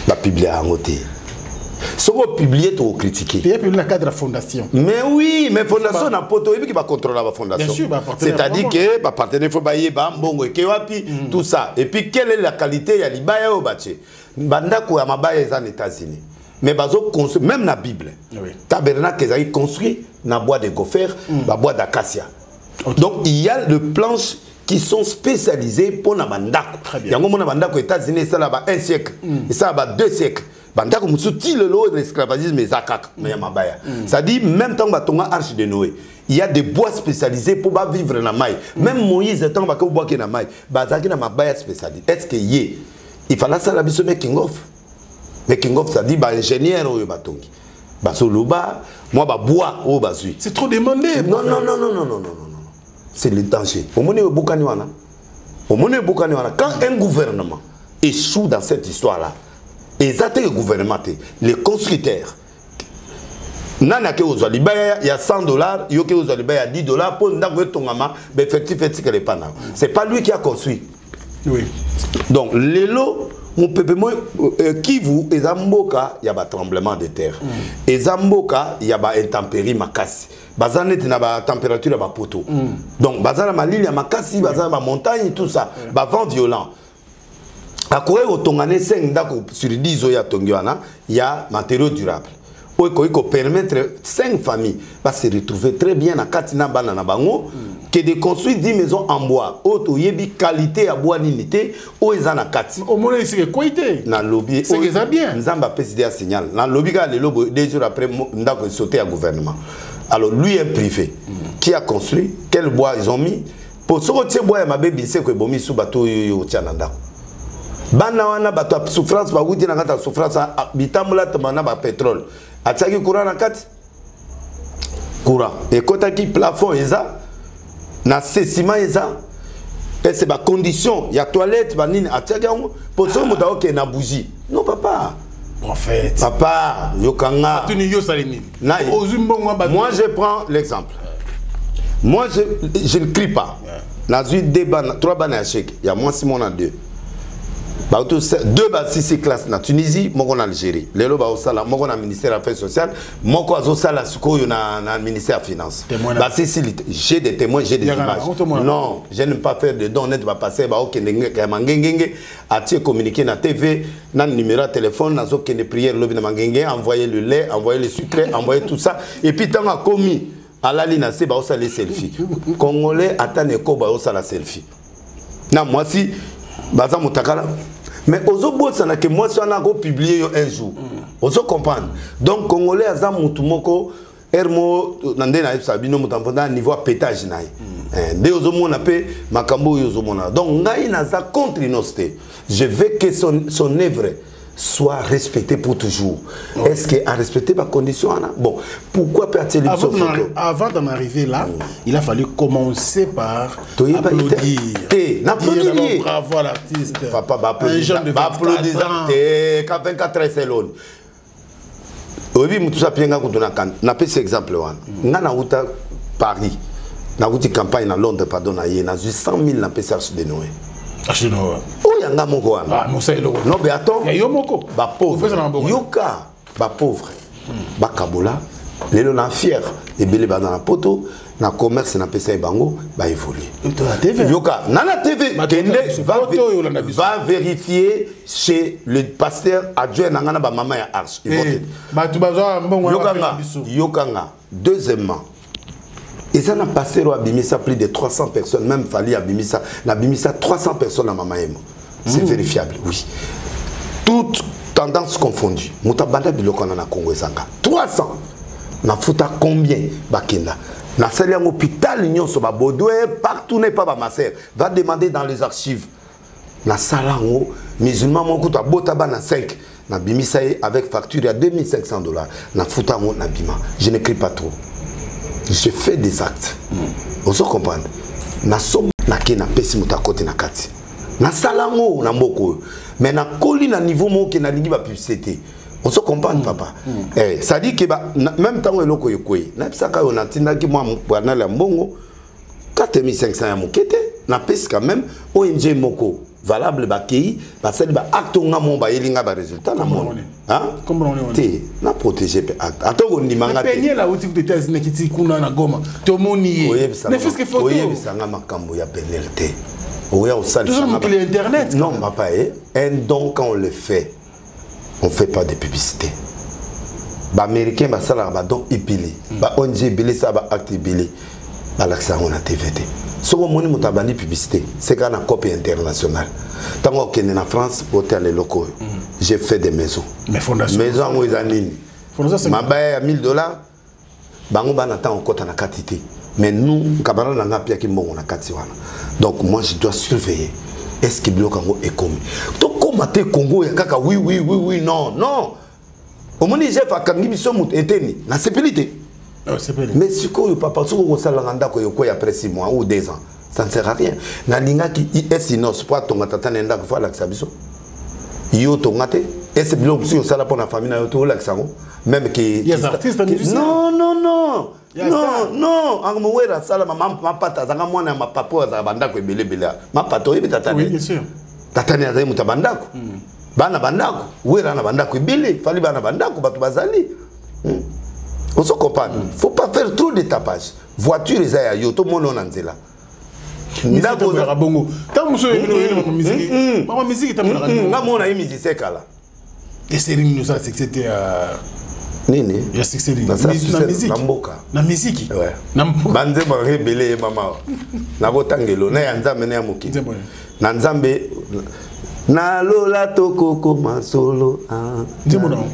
bapublier yango te. Soki opublier, tokocritiquer. Ye publie na cadre ya fondation. Mais oui, mais fondation na poto, oyebiki bacontrôle bafondation, c'est-à-dire que bapartenaire faut bayeba mbongo eke wapi, tout ça, et puis quelle est la qualité ya libaya oyo batie. Bandako ya mabaya eza na États-Unis, mais bazo construire même na Bible. Tabernacle ezalaki construit na bois de gopher, babois d'acacia. Donc il y a de planches qui sont spécialisées pour na bandako yango. Mona bandako États-Unis esala ba un siècle, esala ba 2 siècles. Bandako mosusu ti lelo, l'esclavagisme eza kaka, mais ya mabaya. C'est-à-dire même ntango batonga arche de Noé, il y a des bois spécialisés pour ba vivre na mai. Même Moïse, ntango bakobwaki na mai, bazalaki na mabaya spécialisé. Est ce que ye il fallait asala biso making of? Making of, c'est-à-dire baingénieur oyo batongi bazoloba mwa babois oyo bazwi. C'est trop demandé. Non, non, non, non, non, non, non, non, c'est le danger. Omoni ebukani wana, omoni ebukani wana. Quand un gouvernement échoue dans cette histoire là, eza te gouvernement te, les constructeurs. Nani ake kozwa libaya ya 100 $? Yo ke kozwa libaya ya 10 $ mpo ndako etongama, baeffectif etikala epa na. C'est pas lui qui a construit. Donc lelo mopepe mo Kivu eza mboka ya batremblement de terre, eza mboka ya baintempérie makasi. Baza neti na batempérature ya bapoto. Donc baza na malili ya makasi, baza na bamontagne, tout ça, bavent violent. Akoki kotonga ne 5 ndako sur 10 oyo atongi wana ya matériaux durable oyo ekoki kopermettre 5 familles base retrouver très bien na kati na bana na bango, que de construire 10 maisons en bois oyo toyebi qualité ya bois nini te oyo eza na kati. Omona esika ekwei te. Nalobi. C'est que eza bien. Nzambe apesi te ya signal. Nalobi kaka lelo boye, 2 jours après, ndako esaute ya gouvernement. Alors lui est privé qui a construit, quel bois ils ont mis? Po soki otie bois ya mabe, biseko ebomi su bato oyo oyo otia na ndako. Bana wana bato ya souffrance, bawuti na kati ya souffrance, bitambola tamba na bapétrole. Atiaki courant na kati, courant ekɔtaki, plafond eza na se, ciment eza ese, bacondition ya toilette banini atiaki yango. Po soki moto akokende na bougie, non papa. Prophète. Papa, yokanga. Tuni yo osali nini? Ozwi mbongo ya bato. Moi, je prends l'exemple. Moi, je ne crie pas. Nazwi deux bana, trois bana ya chèque ya mwasi, mona deux bauto, deux basisi classe na Tunisie, moko na Algérie. Lelo baosala, moko na ministère affaires sociales, moko azosala sikoyo na ministère ya finance. Témoin Basisi j'ai des témoins, j'ai des Yaka na images. bango, tomona. Non, je n'aime pas faire de dons net. Bapasse baokende ya mangengenge, atie communiqué na TV na numéro ya téléphone: nazokende prière lobi na mangenge, envoyer le lait, envoyer le sucre, envoyer tout ça. Et puis ntango akomi, alali na se, baosala selfie. Congolais ata na eko baosala selfie na mwasi baza motakala. Mais ozobosana ke mwasi wana akopublier yo un jour. Ozo comprendre? Donc congolais aza mutu moko ere mo na nde nayebisa bino, moto amponda na niveau ya pétage na ye. Nde ozomona mpe makambo oyo ozomona. Donc ngai naza contre Innoss te. Je veux que son œuvre soit respectée pour toujours. Est ce que a respecté bacondition wana? Bon, pourquoi mpe atieli biso photo? Avant d'en arriver là, il a fallu commencer par Toyeba applaudir. te, Dire d'abord naapplaudir. bravo à l'artiste. Papa, Un jeune de 24 ans. te, ka 24 ans eloni. Oyebi motu so apienga kutu na kanda. Napesi exemple wana. Nga nauta Paris, nakuti campagne na Londres, pardon, na ye nazwi 100 000, napesi Arche de Noé. Arche de Noé. Oyo yanga moko wana. Ah, mosa eloko. Non, mais attends. Ya yo moko. Bapauvre. Opesa na maboko. Yoka, bapauvre bakabola. Lelo na fier, ebele baza na poto. Na commerce napesa ye bango baévolue. Yoka na TV, kende va vérifier chez le pasteur adjoint na nga na bamama ya Arche. Bato bazwa mbongo. Yokanga, yokanga. Deuxièmement, eza na pasteur oyo abimisa plus de 300 personnes. Même Fally abimisa, nabimisa 300 personnes na mama yemo. C'est vérifiable, oui. Toute tendance confondue, moto abanda biloko wana na Congo ezanga 300. Nafuta combien? Bakenda, nasali yango hôpital nyonso, babodwe partout, na epa bamaser. Va demander dans les archives. Nasala yango. Musulman moko kutu abota bana 5, nabimisa ye avec facture ya 2500 $. Nafuta yango, nabima. Je n'écris pas trop, je fais des actes. Ozo comprendre? Nasomba, nake, napesi moto akoti na kati. Nasala yango na mboka oyo, mais nakoli na niveau moko ke nalingi bapublicité te. Ozo comprendre, papa? Eh, c'est-à-dire ke même ntango eloko ekwei, nayebisaka oyo natindaki mwa banale ya mbongo 4500 ya moke te, napesi quand même ONG moko valable. Bakei, basali baacte nga mo, bayeli nga barésultat na moni te. Na protéger mpe acte ata okondimanga te. Peniel auti kuta États-Unis, akiti kuna na Goma, tomoni ye. Oyebisanga makambo ya Peniel te. Oya osalisa internet. Non, papa, eh? Un don, quand on le fait, on fait pas de publicité. Baaméricain basalaka badon ebele, ba ONG ebele esala baacte ebele, balakisa yango na TV te. Soki omoni moto abandi publicité, c'est kaka na cope internationale. Ntango okende na France, otala eloko oyo. J'ai fait des maisons. Maison yango eza nini? Mabaya ya 1000 $. Bango bana ntango okɔta na kati te, mais nous, camarade na nga apiaki mbongo na kati wana. Donc moi, je dois surveiller est ce que biloko yango ekomi. Tokóma te Congo ya kaka oui, oui, oui, oui. Non, non. Omoni, chef akangi biso moto eteni, nasepeli te. Mais sikoyo, papa, soki okosalanga ndako ekoya après 6 mois ou 2 ans, ça ne sert à rien. Nalingaki is po atonga tata na ndako, fo alakisa biso. Yo tonga te, ese biloko mosusu osala mpo na famille na yo te, olakisa yango même ke non, non, non, non, non. Ango asala mapata, azanga mwana ya mapapa oyo azalaka bandako ebele ebele. Mapata, oyebi tata? Tata ne azali moto ya bandako, bana bandako. Wera na bandako ebele, Fally bana bandako, bato bazali. Ozo comprendre? Faut pas faire trop de tapage. Voiture eza ya yo, tomona oyo na nzela. Ndako bongo ntango mosusu musique. Nga mona ye musicien kala. Eseri nini osala succès te ya Nini? Ya succès nini na musique? Na mboka. Na musique. Banzembo yanga ebele ye mama, nakotangelo na ya Nzambe na ya mokili. Na Nzambe, nalola tokokoma solo.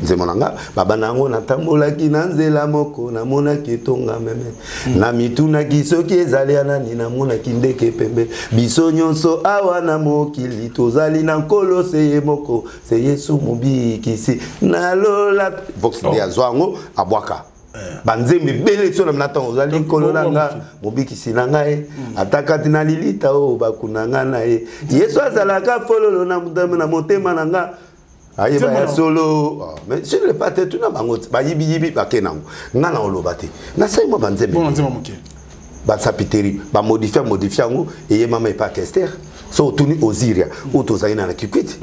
Nzembo na nga babanda yango: natambolaki na nzela moko, namonaki etonga meme, namitunaki soki ezali ya nani, namonaki ndeke pembe. Biso nyonso awa na mokili tozali na Nkolo se ye moko, se Yesu mobikisi nalola. Vox nde azwa yango, abwaka banzembo ebele. So na ntango ozali Nkolo na nga, mobikisi na ngai, ata kati na lilita oyo bakuna nga na ye, Yesu azalaka fololo na motema na nga, ayeba ya solo. Mais sur le pas te, tuna bango, bayibiyibi bake nango. Nga na oloba te, nasali mwa banzembo basapiteri, bamodifie modifie yango, eyemama epa Kester. So otuni Oziria oyo tozali na Kikwiti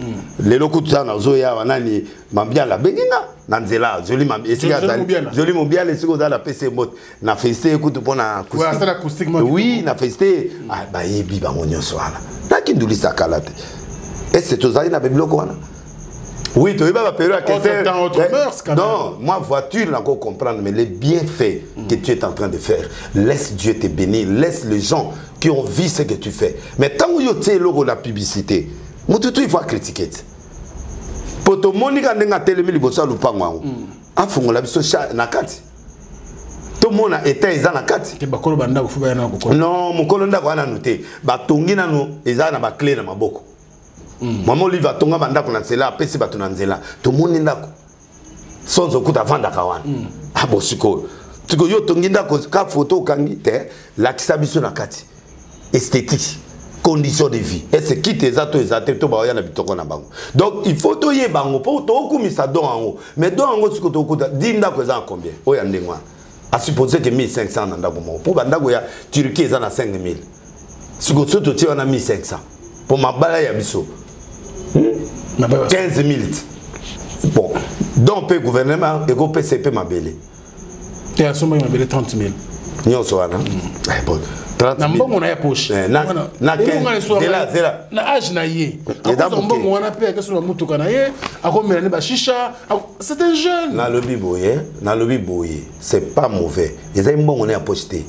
lelo kutu za nazoya awa, nani Mambiala abengi nga na nzela. Joli, esika azali Joli Mobiala, esika ozala, apesi mbote na félicité kutu mpo na, oui, na félicité. Bayebi bango nyonso wana, nakindulisa kala te. Ese tozali na babiloko wana? Oui, toyeba bapériode ya Kester. Non, moi, voiture nako comprendre, mais les bienfaits que tu es en train de faire, laisse Dieu te bénir, laisse les gens qui ont vu ce que tu fais. Mais ntango yo tie eloko na publicité, motu tu il faut critiquer te, po tomoni ka ndenge atelemi liboso ya lupango yango, afungola biso na kati, tomona eta eza na kati. Bakolo bandako fo baya na kokota. Non, mokolo ndako wana nanu te, batongi nanu, eza na baclé na maboko. Mama Olive atonga bandako na nzela, apesi bato na nzela, tomoni ndako sonzo kuta avandaka wana. Abo sikoyo, sikoyo yo otongi ndako ka foto okangi te, lakisa biso na kati, esthétique, condition de vie, ese kite eza to eza te, to baoya na bitoko na bango. Donc il faut toyeba yango mpo tokumisa don yango. Mais don yango sikoyo tokuta di ndako eza na combien? Oyo ya ndenge wana, asupose ke 1500 na ndako moko, mpo bandako ya Turquie eza na 5000. Sikoyo so totie wana 1500 mpo mabala ya biso 15 000. Bon, donc mpe gouvernement ekopesa mpe mabele. Te, asombaki mabele 30 000. Nyonso wana. Eh, bon. 30 Na mbongo na ye poche. Eh, na 15 zela. Na âge na ye. Akozwa mbongo wana mpe akesomba motuka na ye, akomela ne bashisha. C'est un jeune. Nalobi boye, nalobi boye, c'est pas mauvais. Ezali mbongo na ya poche te.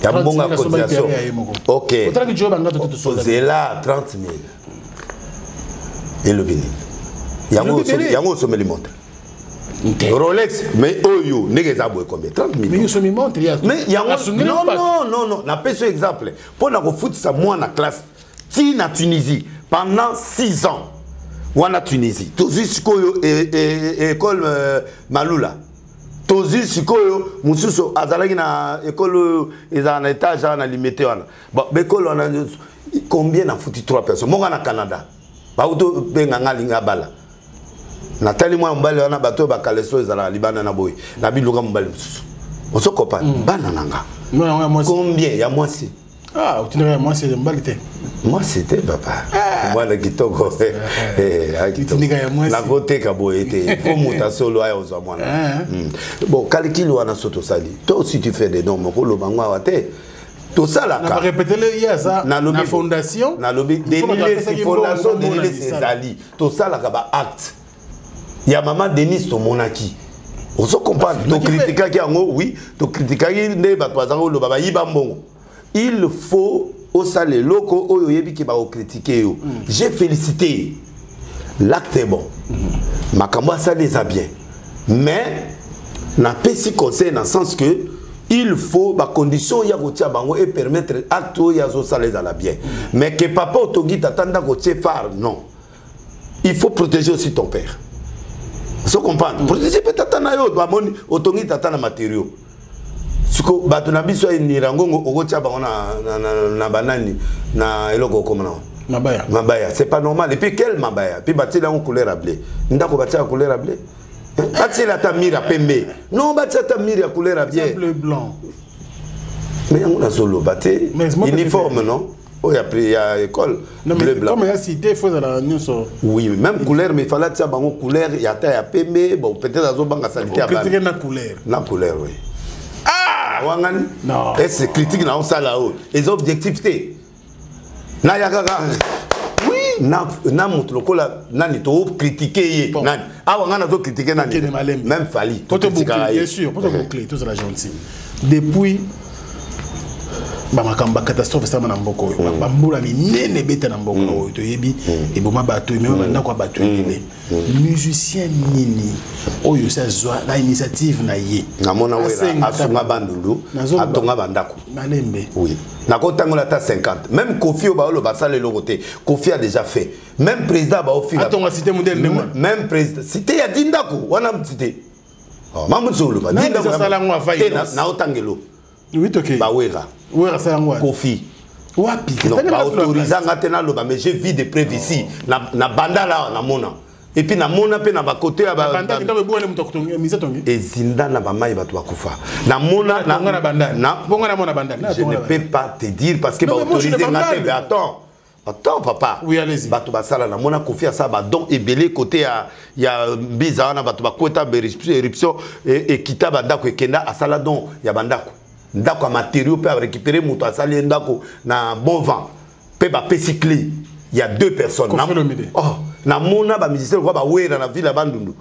Ya mbongo ya cotisation. OK. Otalaki joe banga to to Zela 30 000. Elobi nini? Yango yango osomeli montre. Rolex, mais oyo ndenge eza boye combien 30 000. Mais osomi montre ya. Mais yango non non non non, napesi exemple mpo na kofutisa mwana classe ti na Tunisie pendant 6 ans. Wana Tunisie. Tozwi sikoyo école Malula. Tozwi sikoyo mosusu azalaki na école oyo ezala na étage wana na limete wana. Bon, école wana combien nafuti 3 personnes. Moko na Canada. Bauto benga nga linga bala. Natali mwa mobali wana bato oyo bakaleso ezalaka libanda na boye na biluka mobali mosusu ozokopa bana na nga combien ya mwasi? Ah, otindaka ya mwasi ya mobali te? Mwasi te papa, mwana kitoko nakoteka boye te, fo moto asolo aya ozwa mwana. Bon, calcul wana so tosali to aussi tu fais des dons okoloba ngo awa te tosalaka na fondation. Nalobi fondation Denis ezali, tosalaka baacte ya mama Denis tomonaki, ozo comprendre, tokritikaki yango, oui, tokritikaki nde bato bazalaki koloba bayiba mbongo. Il faut osala eloko oyo oyebi ke bakokritike yo. J'ai félicité, l'acte est bon, makambo asali eza bien, mais napesi conseil na sens que il faut bacondition ya kotia bango et permettre acte oyo azosala ezala bien. Mais que papa otongi tata ndako otie phare, non, il faut protéger aussi ton père. So comprendre, protéger mpe tata na yo. Bamoni otongi tata na matériaux, siko bato na biso ya Nirangongo okotia bango na banani na eloko okoma nango mabaya. Mabaya, c'est pas normal. Et puis quel mabaya? Puis batiela yango couleur ya bleu. Ndako batiaka couleur ya bleu? Batiela ata mur ya pembe. Non, batia ata mur ya couleur ya bien. Bleu blanc. Mais yango nazoloba te, uniforme non, oyo ya école. Non, bleu blanc. Comme ya cité, il faut ezala nyonso. Oui, même couleur, mais il fallait tia bango couleur ya ata ya pembe. Bon, peut-être azobanga salite ya bana na couleur. Na couleur, oui. Ah, wangani non, est-ce critique na osala oyo eza objectif te? Naya kaka oui na moto lokola nani tokritike ye nani awa ngai nazokritike nani, même Fally. Bien sûr, po toboucle, tozala gentil. Depuis bamakambo bacatastrophe esalama na mboka oyo, bambula minene ebeta na mboka oyo toyebi, eboma bato, emema bandako ya bato ebele, musicien nini oyo osi azwa na initiative na ye? Namona Wera asunga Bandundu, atonga bandako. Malembe. Oui, nakotangola ata 50. Même Kofi oyo baoloba asala eloko te, Kofi a déjà fait. Même président baofila atonga cité modèle ndenge wana. Même président, cité ya dindako wana, cité mamusi oloba naotangelo. Oui, toke. Bawera. Wera asala yango. Kofi. Wapi? Non, baautorise nga te naloba, mais j'ai vu des preuves ici na Bandala namona, et puis namona mpe na bakote ya ezinda na bamai, bato bakufa. Namona. Je ne peux pas te dire parce que baautorise nga te. Attends, attends papa. Oui, allez-y. Bato basala, namona Kofi asala badon ebele côté ya Mbiza wana, bato bakweta éruption ekita, bandako ekenda, asala don ya bandako, ndako ya matériau mpe arécupéré moto asali ye ndako na bon vent mpe bapesi clé ya deux personnes. Oh, namona bamusicien lokwa bawera na ville ya Bandundu,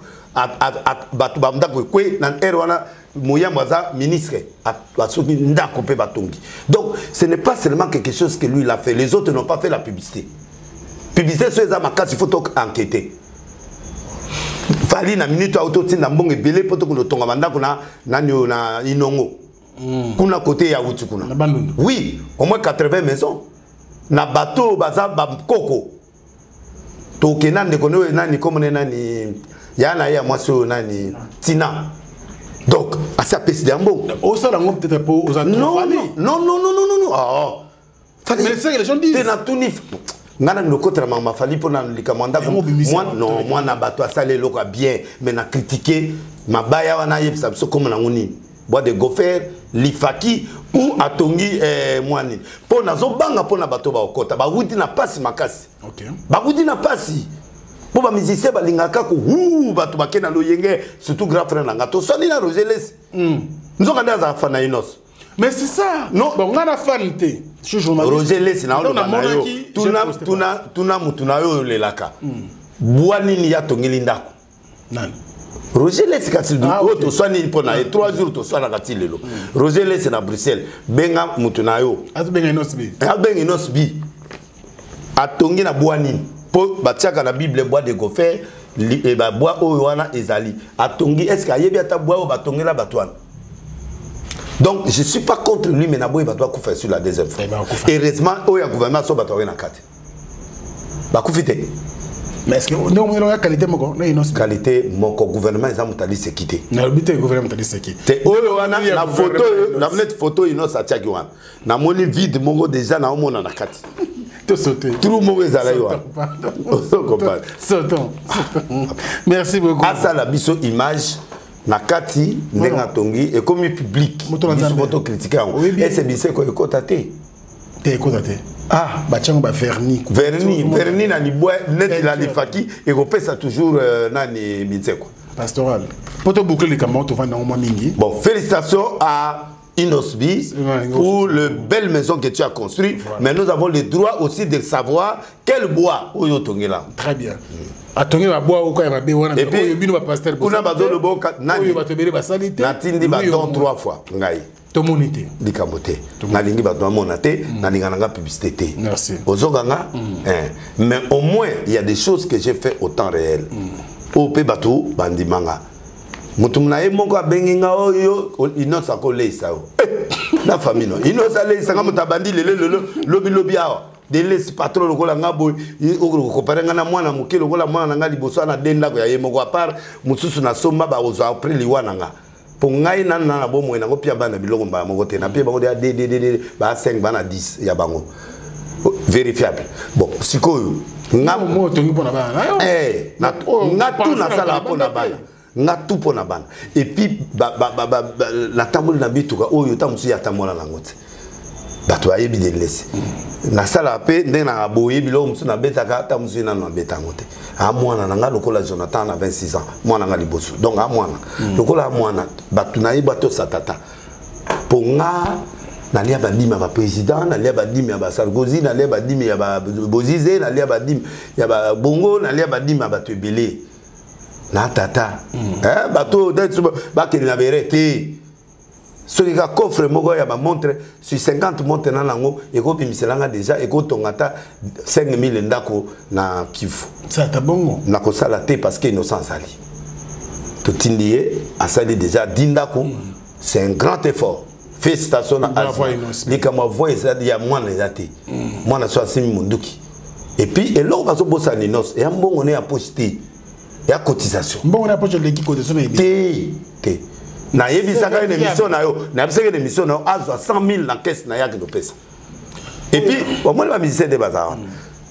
bato bandako ekwe na ere wana, Moyambo aza ministre, asoki ndako mpe batongi. Donc ce n'est pas seulement quelque chose que lui il a fait, les autres n'ont pas fait la publicité. Publicité so eza makasi, il faut to enquêter. Fally na minute auto otinda mbongo ebele mpo tokende otonga bandako na nani oyo na Inongo kuna côté ya wuti kuna. Oui, au moins 80 maisons na bato baza bakoko. Tokenda ndeko oyo nani komone nani ya na ye ya mwasi oyo nani Tina, donc asi apesi ya mbongo. Osala yango peut-être po oza non non non non non non non, oh. Mais c'est ça que les gens disent. Te, natuni ngai nani lokotela makambo Fally mpo na likambo ya ndako. Non, mwana bato asali eloko ya bien, mais na critique mabaya wana, ayebisa biso kombo nango nini, bois de gopher lifaki ou atongi mwa nini, mpo nazobanga mpo na bato baokota bawuti na pasi makasi, bawuti na pasi, mpo bamusicien balingaka ko hu bato bake na loyenge, surtout grand frère na nga toswani na Roger Lesi, nzoka nde azala fan na Innoss. Mais c'est ça. Non. Bon, nga na fan te. Je suis journaliste. Roger Lessi na oloba na yo. Tuna tuna tuna mutu na yo olelaka. Bwa nini ya tongeli ndako? Nani? Roger Lessi kasi ah, oyo toswani mpo na ye 3 jours toswanaka ti lelo. Roger Lessi na Bruxelles benga mutu na yo. Abenga Inos B. Abenga Inos B. Atongi na bwa nini? Po batiaka na Bible bois de gopher eh, ba bois oyo wana ezali. Atongi est-ce que ayebi ata bois oyo batongela bato wana? Donc, je ne suis pas contre lui, mais Nabo, il va couper sur la deuxième fois. Eh Heureusement, il y a gouvernement, il va na kati. Ba te. Mais est-ce que nous avons la qualité moko? Non, non, qualité moko gouvernement ils ont mutali sécurité. Na bité gouvernement mutali sécurité. Te oyo wana na photo na net photo ino satiaki wana. Na moni vide moko déjà na omona na kati. To sauter. Trou moko ezala yo wana. Ozo comprendre. Sautons. Merci beaucoup. Asala biso image na kati ndenge atongi ekomi public biso po tokritike yango ese biseko ekota te. Te ekota te. Ah, batiango ba vernis. Vernis, vernis na libwa neti la lifaki ekopesa toujours euh, nani binsekwa. Pastoral. Po to boucler likambo tovanda yango mwa mingi. Bon, félicitations à Innosbi pour le belle maison que tu as construite. Voilà. Mais nous avons le droit aussi de savoir quel bois oyo tongela. Très bien. Atongi ba bois oyo ya mabe wana oyo bino ba pasteur kuna bazoloba nani oyo bato ebele basali te. Natindi ba don trois fois ngai. Tomoni te. Likambo te. Nalingi bato bamona te, nalinga nanga publicité te. Merci. Ozoka nga? Eh. Mais au moins il y a des choses que j'ai fait au temps réel. Oyo pe bato bandimanga. Moto na ye moko abengi nga oyo Innoss akoleisa yo. Eh, na famille no. Innoss aleisa nga moto abandi lelo lelo lobi lobi awa. Delesi patron lokola nga boye okompare nga na mwana moke lokola mwana na nga liboso ana de ndako ya ye moko apart mosusu nasomba bakozwa après liwa na nga. Po ngai nanu na na bomoi nango pia bana biloko mbala moko te na pia bango deja de de de de ba 5 bana 10 ya bango vérifiable. Bon sikoyo nga mo otongi pona bana na yo eh na nga tout nasala pona bana nga tout pona bana et puis ba ba ba, ba, ba natamboli na bituka oyo ta mosusu ya tambola nango te bato bayebi delese nasalaka mpe ndenge na boye biloko mosusu nabetaka ata mosusu nano nabeta yango te a mwana na nga lokola Jonathan na 26 ans mwana nga liboso donc a mwana lokola a mwana bato na ye batosa tata mpo nga nalia badime ya baprésident, nalia badime ya basarkozy, nalia badime ya babozize, nalia badime ya babongo, nalia badime ya bato ebele na tata. Eh, bato oyo bakende na bere te soki ka coffre moko ya bamontre sur 50 montre na nango ekobimisela nga déjà ekotonga ata 5000 ndako na Kivu. Sata bongo nakosala te parce que innocent azali totindi ye asali déjà 10 ndako. C'est un grand effort, félicitations na Bravo Azma. Innoss. Likambo ya voix eza ya mwana eza te, mwana so asimbi monduki et puis eloko bazobosana Innoss eya mbongo ne ya poche te, ya cotisation. Mbongo na poche eleki cotisation na te te. Nayebisaka ye na émission na yo, nayebisaka ye na émission na yo azwa 100 000 na caisse na ye akende opesa. Et puis omoni bamusicien nde baza wana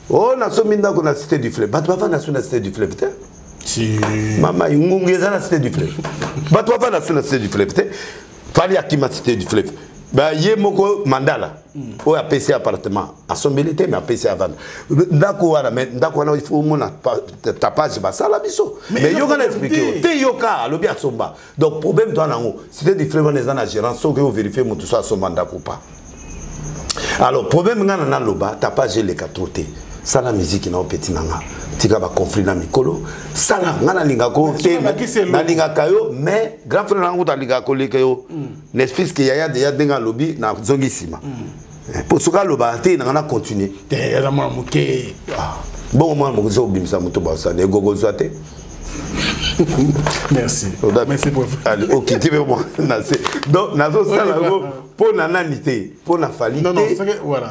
o nasombi ndako na Cité du Fleuve, bato bavanda so na Cité du Fleuve te. Si. Mama ngungu eza na Cité du Fleuve, bato bavanda so na Cité du Fleuve te. Fali akima Cité du Fleuve, ba ye moko Mandala oyo apesi appartement asombeli te, mais apesi avanda ndako wana. Mais ndako wana il faut omona tapage basala biso. Mais yoka na explique yo te, yoka alobi asomba. Donc problème to wana yango Cité du Fleuve wana eza na gérance, soki ovérifie moto so asomba ndako pa. Alors problème nga na naloba tapage eleka trop te. Sala musique na opeti na nga, tika baconflit na mikolo sala nga nalingaka te, nalingaka yo mais grand frère nanga kuta alingaka koleka yo n'est-ce que yaya deya ndenge alobi nazongi nsima po soki alobaka te nanga na continue te aza mwana moke. Bongo mwana moke soki obimisa moto basana egokozwa te. Merci. Merci pour Allez, ok, tu veux moi na se. Donc nazosala yango mpo na nani te, mpo na Fali te,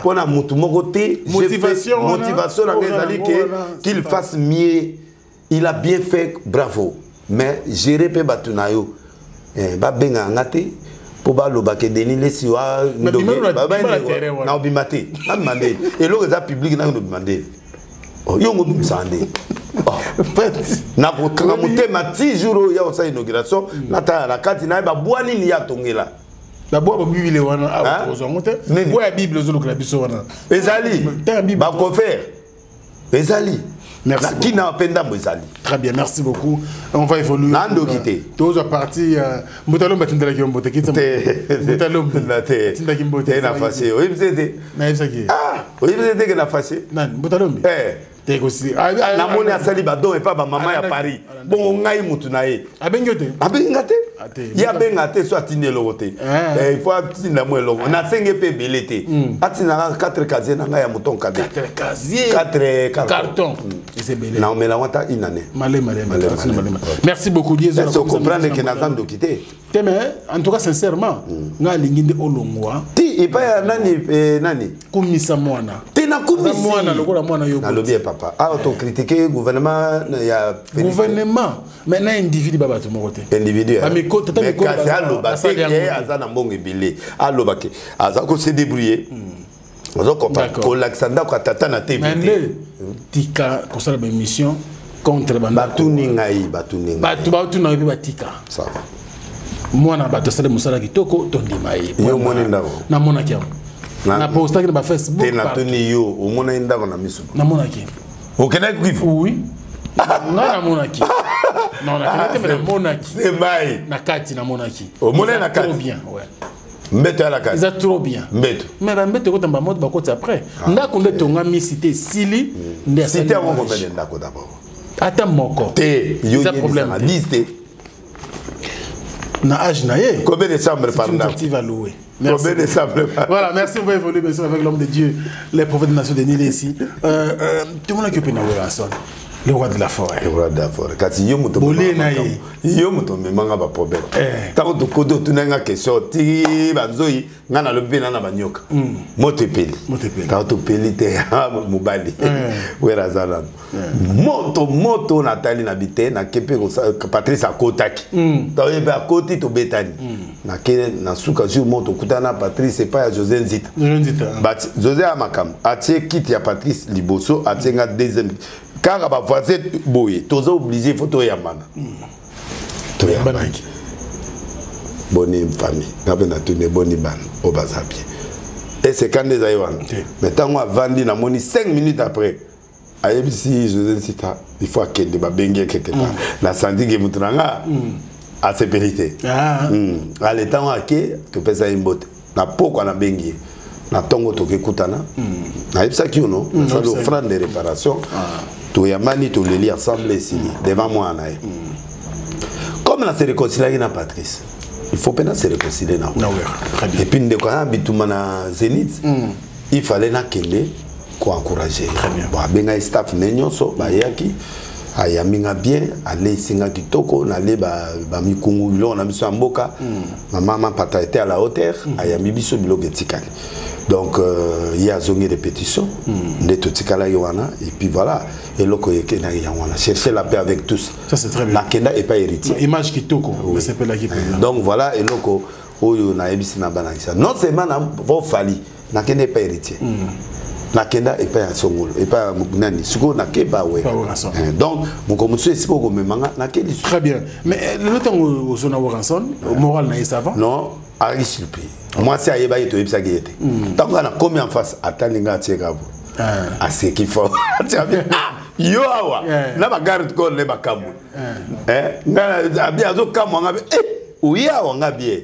mpo na mutu moko te. Motivation motivation na ngai ezali que qu'il fasse mieux. Il a bien fait, bravo. Mais gérer mpe bato na yo. Eh, babengaka nga te mpo balobaka Denis Lesi wa na obima te, nabima nde eloko eza public nange nobima nde yo ngo obimisaka nde nakokanga motema ti jour oyo ya kosala inauguration natala na kati naye babwa nini ya atongela. Babwa babibile wana awa tokozwa yango te. Bwa ya Bible ozolukela biso wana ezali bacoffre ezali. Merci. Na kina mpe ndambo ezali. Très bien, merci beaucoup. On va évoluer. Na ndoki te. Tozwa partie euh, Mbutalombe atindelaki yo mbote kitsa. Mbutalombe. Na te. Atindaki mbote. Te na fâché. Oyebisi te. Nayebisaki. Ah, oyebisi te ke na fâché. Nani Mbutalombe? Eh. Te kosi. Ah, ah, namoni ah, asali badon epa bamama ya Paris. Bongo ngai mutu na ye. Abengi yo te? Abengi nga te. Ye abenga te so atindi eloko te. Eh, il faut atinda mwa eloko. Nasenge mpe ebele te. Atinda nga 4 casier na ngai ya mouton cadet. 4 casier. 4 carton. Eza ebele. Na omela ngo ata une année. Malema, malema, malema. Merci beaucoup Dieu. Est-ce comprendre que naza ndoki te? Te mais en tout cas sincèrement, nga alingi nde olongwa. Ti epai ya nani eh, nani? Kumisa mwana. Te nakumisi. Mwana lokola mwana yo. Nalobi ye papa. Awa to critiquer gouvernement ya gouvernement mais na individu ba bato moko te. Individu. Ba miko tata mais mikolo kasi aloba te ke aza na mbongo ebele. Aloba ke aza ko se débrouiller. Ozo comprendre kolakisa ndako ya tata na TV te. Mais tika kosala ba émission contre bandako. Batuni ngai, batuni ngai. Bato batuna yo mpe batika. Ça va. Mwana bato asali mosala kitoko tondima ye. Yo omoni ndako? Namonaki yango. Na postaki na ba Facebook. Te natuni yo, omonaki ndako na miso? Namonaki. Okendaki Kivu? Oui. Ngai namonaki. Non, nakendaki te mais namonaki. C'est mai. Na kati namonaki. Omonaki na kati? Trop bien, ouais. Mbeto ya la kati. Eza trop bien. Mbeto. Mais ba mbeto ekota ba moto bakoti après. Ah, ndako nde tongami cité esili nde asali. Cité yango combien de ndako d'abord? Ata moko. Te, yo eza problème te. 10 te. Na âge na ye. Combien de chambres par ndako? C'est une à louer. Merci. Combien de chambres par Voilà, merci, on va évoluer bien sûr avec l'homme de Dieu, les prophètes de Nation de Nil ici. Euh, euh, tout le monde qui est au le roi de la forêt. Le roi de la forêt. Kasi yo moto Bolé na ye. Yo moto omemanga ba problème. Eh. Tango tokoti otuna nga question ti banzoi nga nalobi mpe na na banyoka. Moto epeli. Moto epeli. Tango topeli te mobali. Eh. Wera aza nano. Eh. Moto moto natali na bite nake mpe Patrice akotaki. Tango ye mpe akoti tobetani. Nake na suka jour moto okutana na Patrice epai ya José Nzita. José Nzita. Bati José ya makambo atie kiti ya Patrice liboso atie nga deuxième kaka ba voisin boye toza obligé faut toyambana. Toyambanaki. Boni famille nga mpe natuni boni bana oyo baza bien. Ese kanda ezali wana. Mais ntango avandi namoni 5 minutes après ayebisi José Nsita il faut akende babengi ye quelque part. Na senti ke moto na nga asepeli te. Ale ntango ake topesa ye mbote na pokwa nabengi ye na ntongo tokekutana. Nayebisaki yo no nasali offrande de réparation. Toyambani toleli ensemble esili devant mwana na ye. Comme na se réconciliaki na Patrice, il faut mpe na se réconcilier na Wera. Et puis ndeko aya bituma na Zénith, il fallait nakende koencourager. Bon, abengai staff ne nyonso bayaki ayambi nga bien, aleisi nga kitoko, nale bamikungu biloko na biso ya mboka. Mama Mampata était à la hauteur, ayambi biso biloko etikali. Donc ye azongi répétition nde totikalaki wana et puis voilà eloko ekendaki yango wana chercher la paix avec tous. Ça c'est très bien. Nakenda epai héritier. Image kitoko, mais c'est pelaki président. Donc voilà eloko oyo nayebisi na bana kisa. Non seulement na vofali nakenda epai héritier. Nakenda epai ya Songolo, epai ya nani, sikoyo nake epai ya Wera. Donc moko mosusu esika okomema nga nake lisusu. Très bien. Mais lelo ntango ozona Werrason, moral na ye ça va? Non, azalaki surpris. Mwasi ayebaki toyebisaki ye te. Ntango nga nakomi en face atali nga atieka bo. Aseki fort. Atia bien. Ah, yo awa na ba garde corps ne bakamwe. Nga abi azokamwa nga be oye awa nga bien.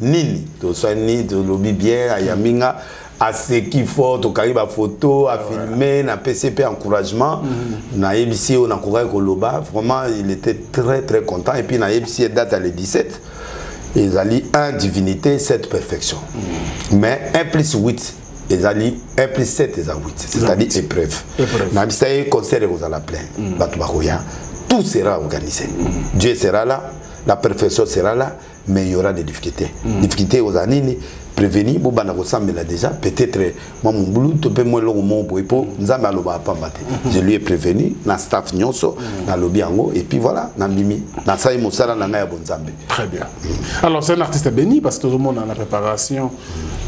Nini toswani tolobi bien ayambi nga aseki fort tokangi ba photo a filmer na PCP encouragement. Nayebisi oyo nakokaki koloba vraiment il était très très content et puis nayebisi ye date ya le 17 ezali 1 divinité 7 perfection. Mais 1 plus 8 ezali 1 plus 7 eza 8, c'est-à-dire épreuve. Nayebisa ye concert ekozala plein. Bato bakoya, tout sera organisé. Dieu sera là, la perfection sera là, mais il y aura des difficultés. Difficultés aux nini prévenir bobanda kosambela déjà peut-être moi mon boulot to pe moi eloko moko boye po Nzambe alobaka pamba te. Je lui ai prévenu na staff nyonso nalobi yango et puis voilà nandimi nasali mosala na ngai ya bonzambe. Très bien. Alors c'est un artiste béni parce que tout le monde a la préparation,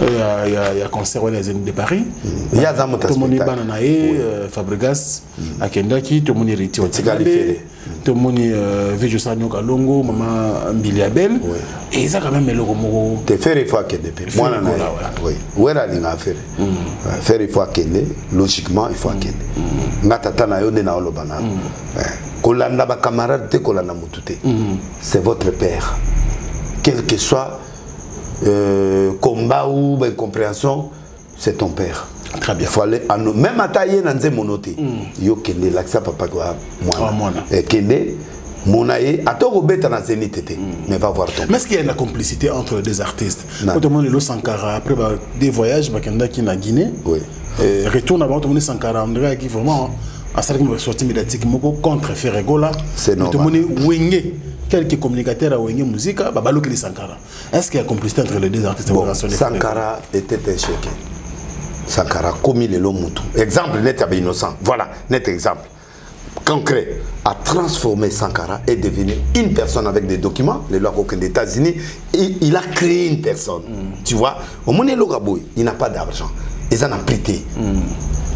il y a, il y a concert wana ya Zénith de Paris. Il y a za moto Tomoni spectacle. bana na ye, Fabregas akendaki, tomoni Héritier Etikali Watanabe. Ferré. Tomoni Vieux Nyoka Longo, mama Mbilia Bel. Et ça quand même eloko moko. Te Ferre, il faut akende mpe mwana na ye. Oui, Wera alingaka Ferre. Ferre, il faut akende, logiquement il faut akende. Nga tata na yo nde naoloba na yo. Kolanda bacamarade te, kolanda motu te, c'est votre père. Quel que soit combat ou incompréhension, c'est ton père. Très bien. Il faut aller à nous. Même ata ye na nzembo te. Yo kende, lakisa papa kwa mwana. Mwana. Kende mona ye, ata okobeta na Zénith te, mais va voir ton Mais est-ce qu'il y a de la complicité entre les deux artistes? Non. Quand on lelo Sankara, après bah, des voyages, bakendaki na Guinée. Retourne d'abord, tout le monde Sankara, André qui vraiment asalaki sortie médiatique moko contre Ferre Gola. C'est normal. Tout le monde Wenge, quelques communicateurs à Wenge Musica, babalukeli Sankara. Est-ce qu'il y a complicité entre les deux artistes? Bon, Sankara était un chéqué. Sankara commis lelo mutu. Exemple net ya innocent. Voilà, net exemple. Concret, a transformé Sankara et devenu une personne avec des documents, les lois des États-Unis, et il a créé une personne. Tu vois, au moment où il n'a pas d'argent, ils en ont prêté.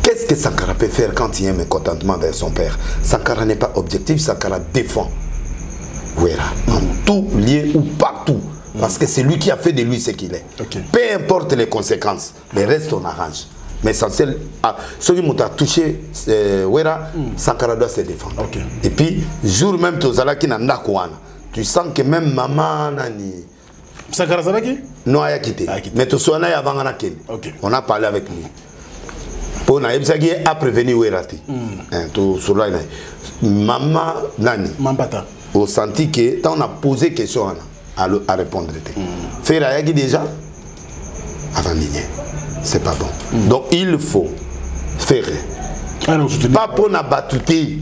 Qu'est-ce que Sankara peut faire quand il y a un mécontentement vers son père? Sankara n'est pas objectif, Sankara défend Wera, en tout lieu ou partout. Parce que c'est lui qui a fait de lui ce qu'il est. Peu importe les conséquences, le reste on arrange. Mais essentiel, ceux qui m'ont touché, Wera, Sankara doit se défendre. Et puis, jour même, tozalaki na ndako wana, tu sens que même maman nani. Sankara azalaki? Non, ayaki te. Mais toswana ya avant na kende. On a parlé avec lui. Pour na yebisaki a prévenu Wera te. Hein, to solo na. Maman nani. Mampata. Au senti que tant on a posé question wana, à répondre te. Ferre ayaki déjà avant nini. C'est pas bon. Donc il faut faire. Pas pour na batouté.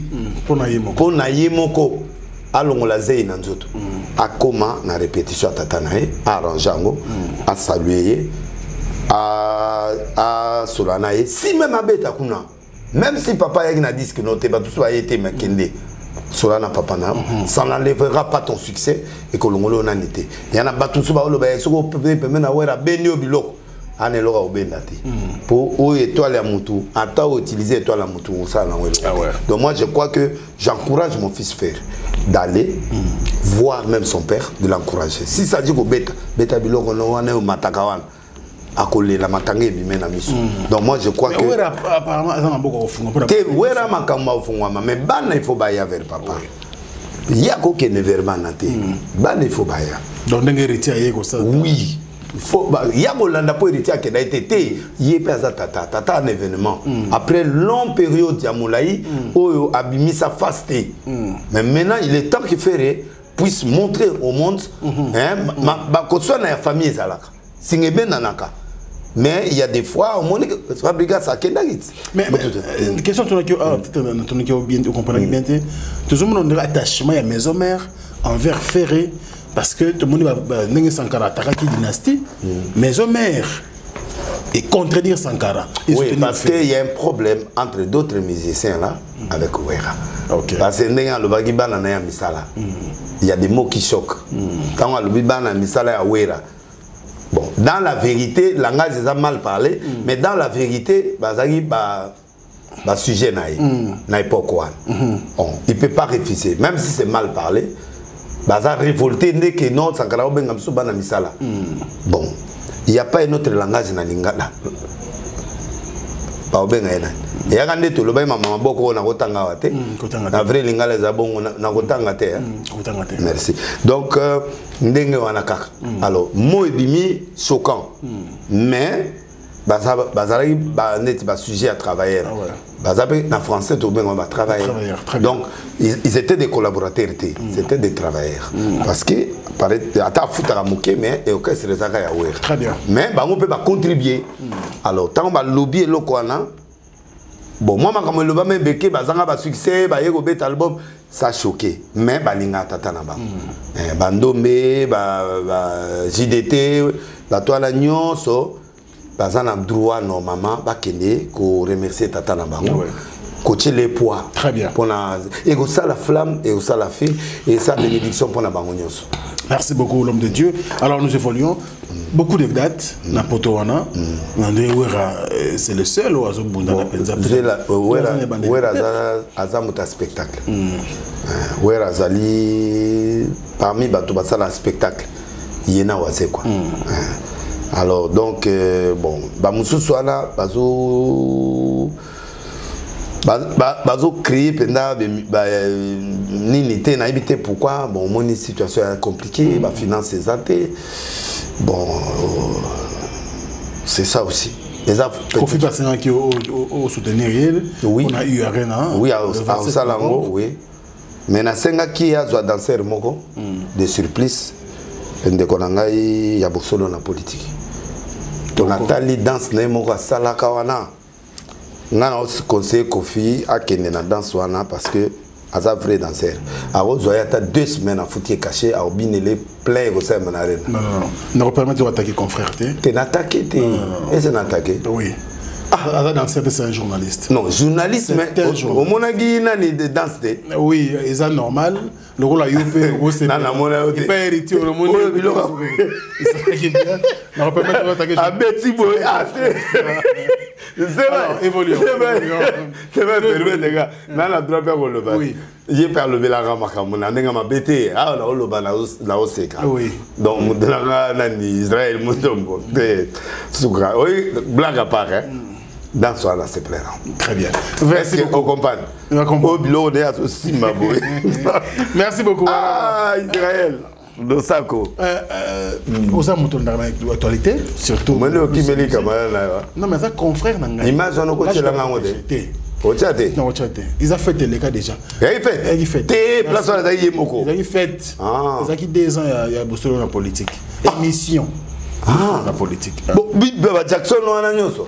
Pour na yemoko. Pour na yemoko. Alongola zei na nzoto. Akoma na répétition tata na ye, arranger yango, a saluer ye, a solana ye. Si même abeta kuna, même si papa yaki na disque noté, ba tout ba yete makende. Solana papa na, ça n'enlèvera pas ton succès et que longolo na nité. Y en a batou ba oloba soko pepe na wera benio biloko. Ane loka obenda te. Pour oyo étoile ya mutu, ata utiliser étoile ya mutu, osala nango eloko te. Donc moi je crois que j'encourage mon fils Ferre d'aller voir même son père, de l'encourager. Si ça dit ko beta, beta biloko no wana yo mataka wana, akolela matanga ebime na miso. Donc moi je crois Mais que Wera apparemment aza na mboka kofungwa mpona Te Wera makambo afungwama, mais bana il faut baya vers papa. Ya kokende vers bana te. Bana il faut baya. Donc ndenge héritier aye kosala. Oui. Faut, bah, ya kolanda po héritier akenda ete te, ye pe aza tata, tata un événement. Après longue période ya molai, oyo abimisa face te. Mais maintenant il est temps que Ferre puisse montrer au monde, hein, ma, ba, koswana ya famille ezalaka. Singebe nanaka. Mais il y a des fois, au monde, Fabregas akenda kiti. Mais, Mais tout à mais, question tourne qui, ah, peut-être, tourne qui bien, on comprend bien, te. Tout le monde a attachement à maison mère envers Ferre. Parce que tout le monde va, bah, ndenge Sankara attaquaki dynastie, maison mère et contredire Sankara. Et Oui, soutenir parce Ferre. qu'il y a un problème entre d'autres musiciens là avec Wera. Parce que ndenge alobaki bana na ya misala. Il y a des mots qui choquent. Quand alobi bana misala ya Wera. Bon, dans la vérité, langage est mal parlé, mais dans la vérité, bazaki ba ba sujet na ye, na époque wana. Bon, il peut pas refuser, même si c'est mal parlé. Baza révolté nde que non Sankara obenga biso bana misala. Bon, il y a pas un autre langage na lingala. Ba obenga ye nani? Eyaka nde toloba ye mama maboko oyo nakotanga awa te. Kotanga te. Na vrai lingala eza bongo nakotanga te, hein. Kotanga te. Merci. Donc, ndenge wana kaka. Alors, mot ebimi choquant. Mais bazalaki ba neti ba sujet à travailler. Ah ouais. Baza pe na français tobenga ba travailleurs. Travailleurs, très bien. Donc ils étaient des collaborateurs te, c'était des travailleurs. Parce que paraît ata futaka moke mais e orchestre ezaka ya Wera. Très bien. Mais bango pe ba contribuer. Alors tant ba lobby eloko wana, bon moi makambo eloba me beke bazanga ba succès ba yeko beta album, ça choqué mais balinga tata na bango. Ba ndombe, ba JDT, ba toala nyonso baza na droit normalement bakende ko remercier tata na bango. Kotie les poids. Très bien. Pona et ça la flamme et ça la fille et sa bénédiction pona bango nyonso. Merci beaucoup, l'homme de Dieu. Alors, nous évoluons. Beaucoup de dates, na poto wana. Nande Wera, euh, c'est le seul oyo azobunda na penza. Wera, Wera aza moto ya spectacle. Euh, Wera azali parmi bato basala spectacle. Ye na Wazekwa. Euh, alors donc euh, bon, ba mosusu wana bazo bazocréer mpenza euh, nini te nayebi te pourquoi bon omoni situation ya compliqué mm. bafinance eza te bon euh, c'est ça aussi eza kofi basengaki osoutenir ye oui. mpona u arena oui asala yango oui mais nasengaki ye azwa danser moko mm. de surplice ndeko na ngai ya bosolo na politike to natali danse na ye moko asalaka wana nga na conseiller Koffi akende na danse wana parce que aza vrai danseur akozwa ye ata deux semaines afuti ye cachet akobinele plein ekosalema na arena non non non nakopermettre oatake confrère te te natake te ese natake oui ah, aza danseur te c'est un journaliste non journaliste mais omonaki nani de danse te oui eza normal lokola yo mpe osenamona yo te héritier omoni oyo biloko ezalaki bien nakopermettre otake abeti boye ah te permettre nga na na droit mpe koloba ye mpe alobelaka makambo na ndenge mabe te awa naoloba naoseka donc moto nanga nani israel mutombo te suka oyi blague à part dans ce wana se plaira très bien merci beaucoup ocomprendre oyo biloko nde azosimba boye merci beaucoup ah israel losako euh, euh, mm. oza moto na actualité surtout omoni okimeli camarade na yo non mais aza confrère na ngai image wana okotielanga yango te otya te non otya te eza fete eleka déjà ezalaki fete ezalaki fete te place wana ezalaki ye moko ezalaki fete ah. ezalaki deux ans ya bosolo na politique émission ah. na politique ba jackson wana nyonso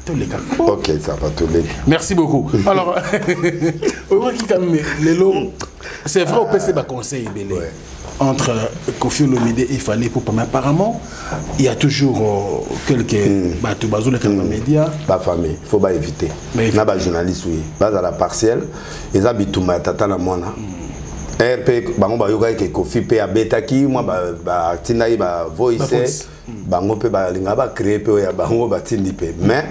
toleka ok ça va toleka merci beaucoup alors oyokaki quand même lelo c'est vrai opesi baconseil ebele ouais. entre Kofi Olomide et Fally Ipupa mais apparemment il y a toujours euh, quelques mm. bato bazoleka na média ba famille il faut ba éviter na ba journaliste oui bazala partiel eza bitumba ya tata na mwana mm. rp bango bayokaki ke kofi mpe abetaki mwa batindaki ba voice bango mpe balingaka bacree mpe oyo ya bango batindi mpe mais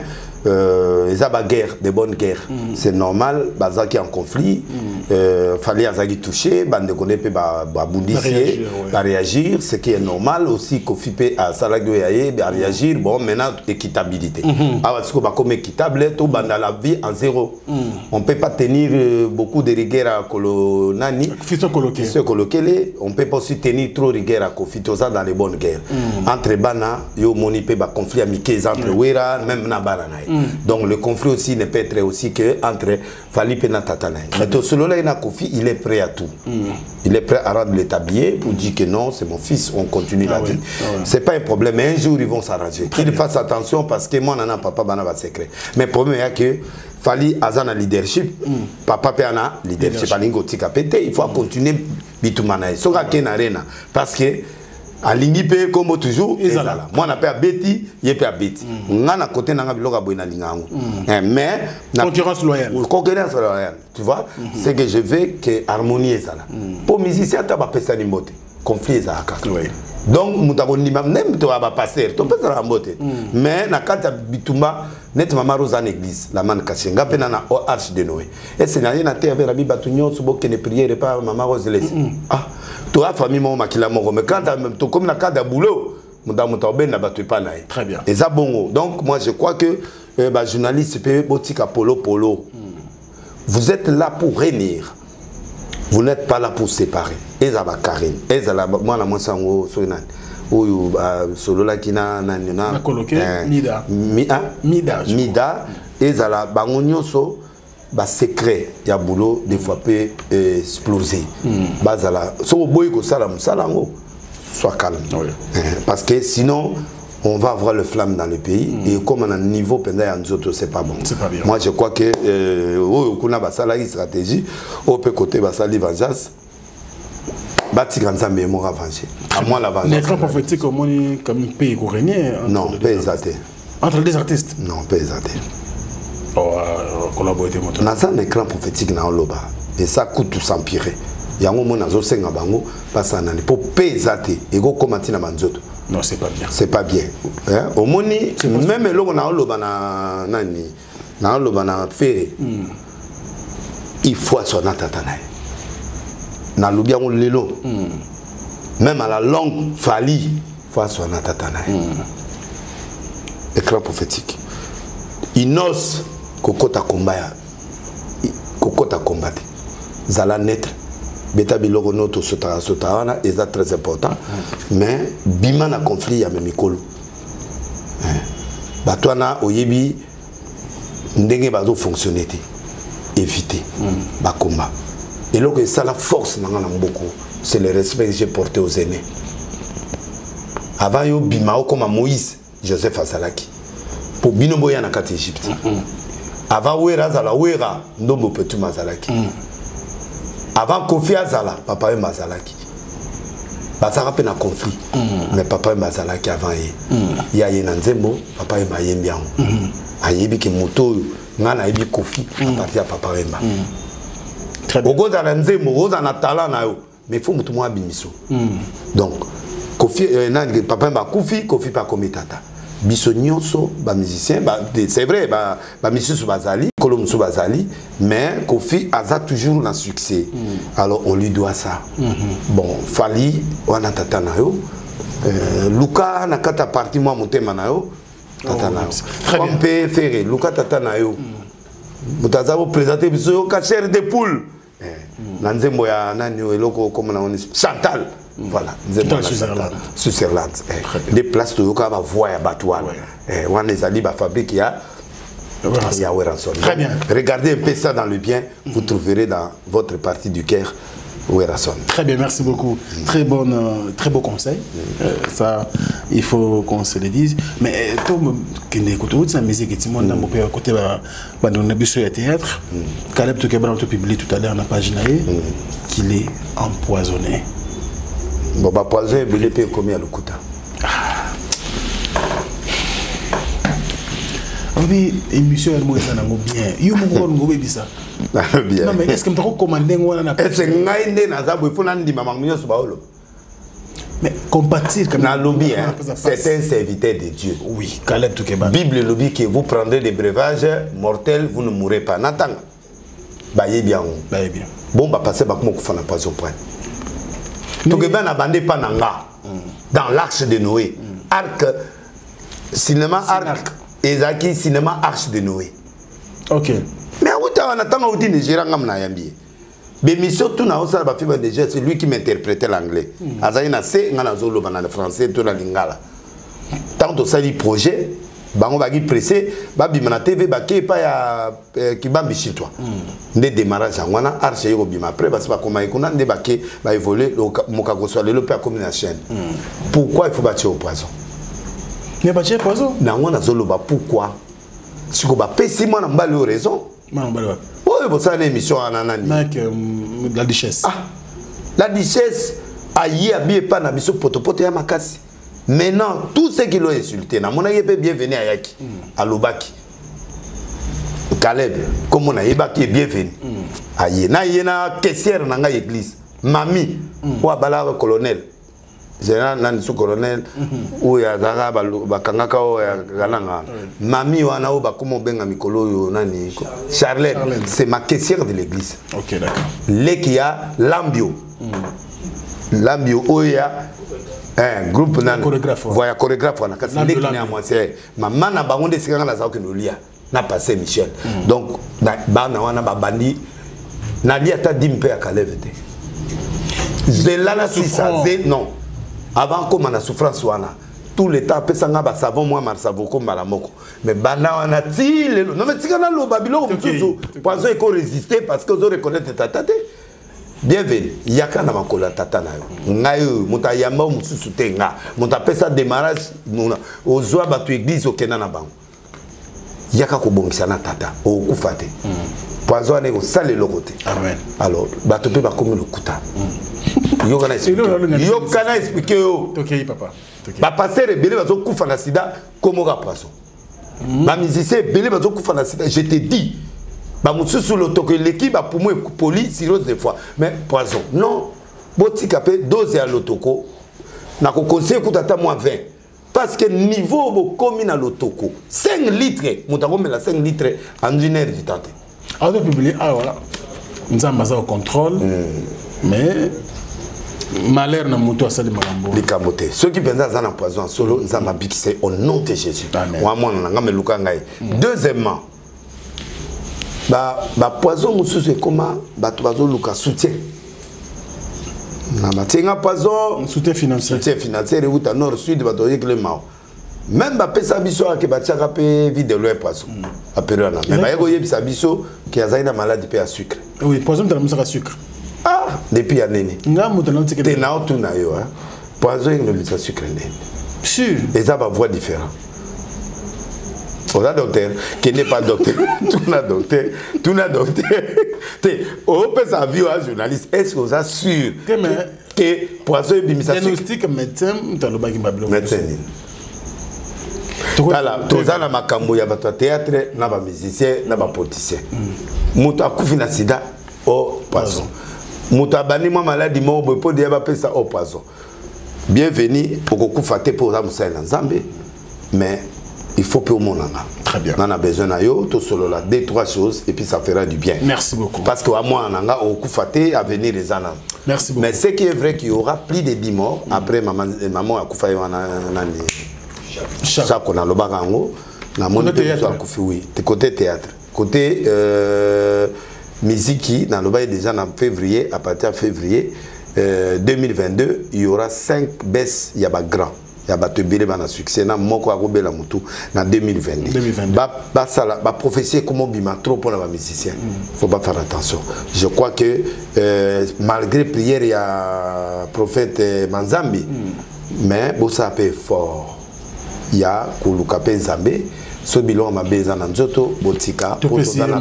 euh, eza baguerre de bonne guerre mm. c'est normal bazalaki en conflit mm. euh, fali azalaki touché bandeko nde mpe babundisi ye baréagir ce qui est normal aussi kofi mpe asalaki oyo ya ye baréagir bon maintenant équitabilité mm -hmm. awa sikoyo bakomi équitable tobanda la vie en zéro Mm. On ne peut pas tenir euh, beaucoup de rigueur à Kolo Nani. Fiston Kolokele. Fiston Kolokele. On ne peut pas aussi tenir trop rigueur à Kofi Toza dans les bonnes guerres. Mm. Entre Bana, yo moni pe ba conflit amiqué entre mm. Wera, même na Bana na. Mm. Donc le conflit aussi ne peut être aussi que entre Fally pe na Tata na. Mais tout cela na Kofi, il est prêt à tout. Mm. Il est prêt à rendre le tablier pour dire que non, c'est mon fils, on continue ah la vie. Ah ouais. C'est pas un problème, mais un jour ils vont s'arranger. Qu'il fasse attention parce que moi, nana, papa, bana va secret. Mais le problème est que Fally aza na leadership mm. papa mpe ana leadership alingi kotika mpe te il faut acontinue bitumba na ye soki ake na arena parce que alingi mpe kombo toujours ezala mwana mpe abeti ye mpe abeti mm. nga na kote na nga biloko ya boye nalinga yango mm. eh, mais na concurrence loyale concurrence loyale tu vois mm -hmm. c'est que je veux que harmonie ezala mpo mm. musicien ata bapesani mbote conflit ezalaka kaka oui. donc moto akondima meme toya bapaster topesaka mbote mm. mais na kati ya bitumba neti mama rosa na église la mane kashe nga mpe na na arche de noé ese naye na te avera bi bato nyonso bokende priere epa mama rose lesi mm -mm. ah toya famille moko makila moko mais quand tokomi na cadre ya boulot moto moto akobenda bato epa na ye eza bongo donc moi je crois que euh, bajournaliste mpe botika polo polo mm. vous êtes là pour réunir vous n'êtes pas là pour séparer ezala bakarine ezala mwana mwasi yango soki nani oyo basololaki na nani na eh, mida mi, hein? mida, mida ezala bango nyonso basecret ya boulot des fois mpe explose mm. bazala soki oboyi kosala mosala yango sois calme oui. Eh, parce que sinon on va avoir le flamme dans le pays mm. et comme on a un niveau penza ya nzoto c'est pas bon c'est pas bien moi je crois que euh, oyo kuna basalaki stratégie oyo mpe côté basali vengeance batika nzambe ye moko avange à moi la vengeance l'écran prophétique omoni comme mpe ekorenie non mpe eza te entre les deux artistes non mpe eza te oh, euh, collaborer te moto naza na écran prophétique na oloba et ça coûte tout s'empirer. Yango mona azosenga bango basala nani mpo mpe eza te, ekokóma ntina banzoto. Non, c'est pas bien. C'est pas bien, hein? Omoni, même eloko naoloba na nani, naoloba na Ferre, il faut aswa na tata na ye. Nalobi yango lelo, même à la longue, Fally faut aswa na tata na ye. Écran prophétique, Innoss kokota komba ya kokota komba te, zala neutre, beta biloko no tosotaka sotaka wana, eza très important, mais bima na conflit ya memikolo. Bato wana oyebi ndenge bazofonctionne te, éviter bakomba. Eloko esala force na nga na mboko, c'est le respect que j'ai porté aux aînés. Avant yo bima okoma Moïse, Joseph azalaki po bino boya na kati Égypte. Avant Wera azala Wera, Ndombo Petuma azalaki. Avant Kofi azala, Papa Wemba azalaki. Bazalaka mpe na conflit, mais Papa Wemba azalaki avant ye. Ye aye na nzembo, Papa Wemba ayembi yango, ayebi ke moto oyo ngai nayebi Kofi à partir ya Papa Wemba. Okozala na nzembo, okozala na talent na yo, mais faut moto moko abimiso. Donc Kofi, nani, Papa Wemba akufi, Kofi mpe akomi tata. Biso nyonso bamusicien ba, c'est vrai, bamisusu bazali kolo, mosusu bazali, mais Kofi aza toujours na succès. Alors on lui doit ça. Bon, Fally wana tata na yo, luka na kati ya parti mwa motema na yo, tata na yo. Comme mpe Ferre, luka tata na yo, moto aza koprésente biso, yoka chair de poule na nzembo ya nani oyo, eloko okoma nango ni Chantal, voilà, nzembo wana Chantal, Switzerland, nde place toyoka bavoix ya bato wana. Wana ezali bafabrique ya Werrason. Très bien. Regardez un peu ça dans le bien, vous trouverez dans votre partie du cœur Werrason. Très bien, merci beaucoup. Très beau conseil. Ça, il faut qu'on se le dise. Mais toi, écoute, la musique, tu m'as dit côté ba na biso ya théâtre. Caleb Tokebana to publié tout à l'heure na page na ye qu'il est empoisonné. Bon, ba poison ebele mpe ekomi ya lokuta. Obi émission ya mo eza nango bien. Yo moko ngo obebisa. Bien. Non mais est-ce que mtako commande wana na Est-ce ngai nde naza boye, fo nandima makambo nyonso baoloba? Mais compatir quand même. Nalobi, hein, c'est un serviteur de Dieu. Oui, Caleb Tukeba. Bible elobi que vous prendrez des breuvages mortels, vous ne mourrez pas. Natanga bayebi yango. Bayebi. Bon, bapase bakoma kokufa na poison point. Tokeba na bande epa na nga dans l'arche de Noé, arc cinéma, arc ezalaki cinéma Arche de Noé. Mais awuta wana, ntango awuti Nigeria, ngam na yambi ye. Bémission tout na osala bafilme déjà, c'est lui qui m'interprétait l'anglais. Azali na se, nga nazoloba na français to na lingala. Ntango tosali projet, bango baki pressé babima na TV, bake epai ya Kibambi Shitwa. Nde démarrage yango wana, arche ye kobima. Après basi bakomaki kuna, nde bake baévolue mokakoswa. Lelo mpe akomi na chaîne. Pourquoi il faut batie au poison? Mais batie poison. Nango nazoloba pourquoi siko bapesi mwana mobali oyo raison. Mwana mobali wapi? Oyo bosala na émission wana, nani? Mike, la duchesse. Ah, la duchesse aye abi epa na biso potopoto ya makasi. Maintenant, tous ceux qui l'ont insulté, namonaki ye mpe Bienvenu ayaki, alobaki Caleb kombo nayebaki ye. Bienvenu aye na ye na caissière na ngai église, mami oyo abalaka colonel général nani, su colonel oyo azalaka bakangaka oyo ya kalanga, mami wana oyo bakoma obenga mikolo oyo nani, Charlène. Charlène. C'est ma caissière de l'église. Ok, d'accord. Leki ya Lambio, Lambio oyo ya groupe nani? Chorégraphe, ouais. Voya chorégraphe wana kasi. Lambio, leki na ya Lambio. mwasi, mama na bango nde esika nga naza kokende olia na passe Michel. Donc bana wana babandi nalia ata dime mpe ya Kaleve te. Zela na sisa ze non, avant koma na souffrance wana, tout le temps apesanga basavon mwa marsavoko mbala moko, mais banda wana ti lelo. Non mais tika naloba biloko mosusu, poison eko résister parce que ozo reconnaître tata te. Bienvenu, yaka na makolo ya tata na yo. Ngai oyo moto ayamba mosusu te, nga moto apesa démarrage, ozwa bato église, okenda na bango, yaka kobongisa na tata, okokufa te. Poison wana ekosala eloko te. Amen. Alors bato mpe bakomi lokuta. Yoka na explique yo. Tokei, papa. Bapasteur ebele bazokufa na sida, komoka poison. Bamusicien ebele bazokufa na sida, je te dis. Bamosusu lotoko eleki, bapumo epoli, cirrhose de foie, mais poison non. Botika mpe dose ya lotoko, nakoconseille kuta ata mwa 20, parce que niveau bokomi na lotoko 5 litres, moto akomela 5 litres en une heure du temps te. Azo publier awa, Nzambe aza au contrôle, mais malheur na moto asali makambo. Likambo te, soki mpenza aza na poison ya solo, Nzambe abikise au nom de Jésus. Wa mwana na ngai, meluka ngai. Deuxièmement, bapoison mosusu ekóma, bato bazoluka soutien na batienga poison. Soutien financier. Soutien financier euta nord, sud, bato oyekele mawa. Même bapesa biso ake batiaka mpe Vie de Loin poison aperi wana, mais baye koyebisa biso ke azali na maladie mpe ya sucre. Oui, poison moto alamusaka sucre. Ah, depuis ya nini? Nga moto te, naotuna yo, poison elobisa sucre ndeni? Sûr. Eza bavoie différent. Oza docteur, kende pa docteur, tuna docteur, tuna docteur te. Opesa avis oya journaliste, est ce que oza sûr ke poison ebimisa? Diagnostic médecin moto alobaki babiloko. Médecin nini? Tala, toza na makambo ya bato ya théâtre na bamusicien na bapoliticien. Moto akufi na sida, o poison. Moto abandi mwa maladie moko boye, mpo deya bapesa o poison. Bienvenu, okokufa te mpo oza mosali na Nzambe, mais il faut mpe omonanga. Très bien. Nga na besoin na yo, tosolola deux trois choses et puis ça fera du bien. Merci beaucoup. Parce que wa mwana na nga, okokufa te, avenir eza nano. Merci beaucoup. Mais ce qui est vrai, qu'il y aura plus de 10 morts après maman. Maman akufa ye wana nani, Chako, nalobaka yango, namoni mpe mosu akufi. Oui, côté théâtre, côté miziki, nalobaki déjà na février, à partir ya février 2022, il y aura 5 baisses ya bagrand, ya bato ebele bana succès, na moko akobela motu na 2022. Basala baprophétie ekoma obima trop mpona bamusicien. Faut pas faire attention. Je crois que malgré prière ya prophète Manzambi, mais bosala mpe effort ya koluka mpe Nzambe. So biloko mabe eza na nzoto, botika. Tozozela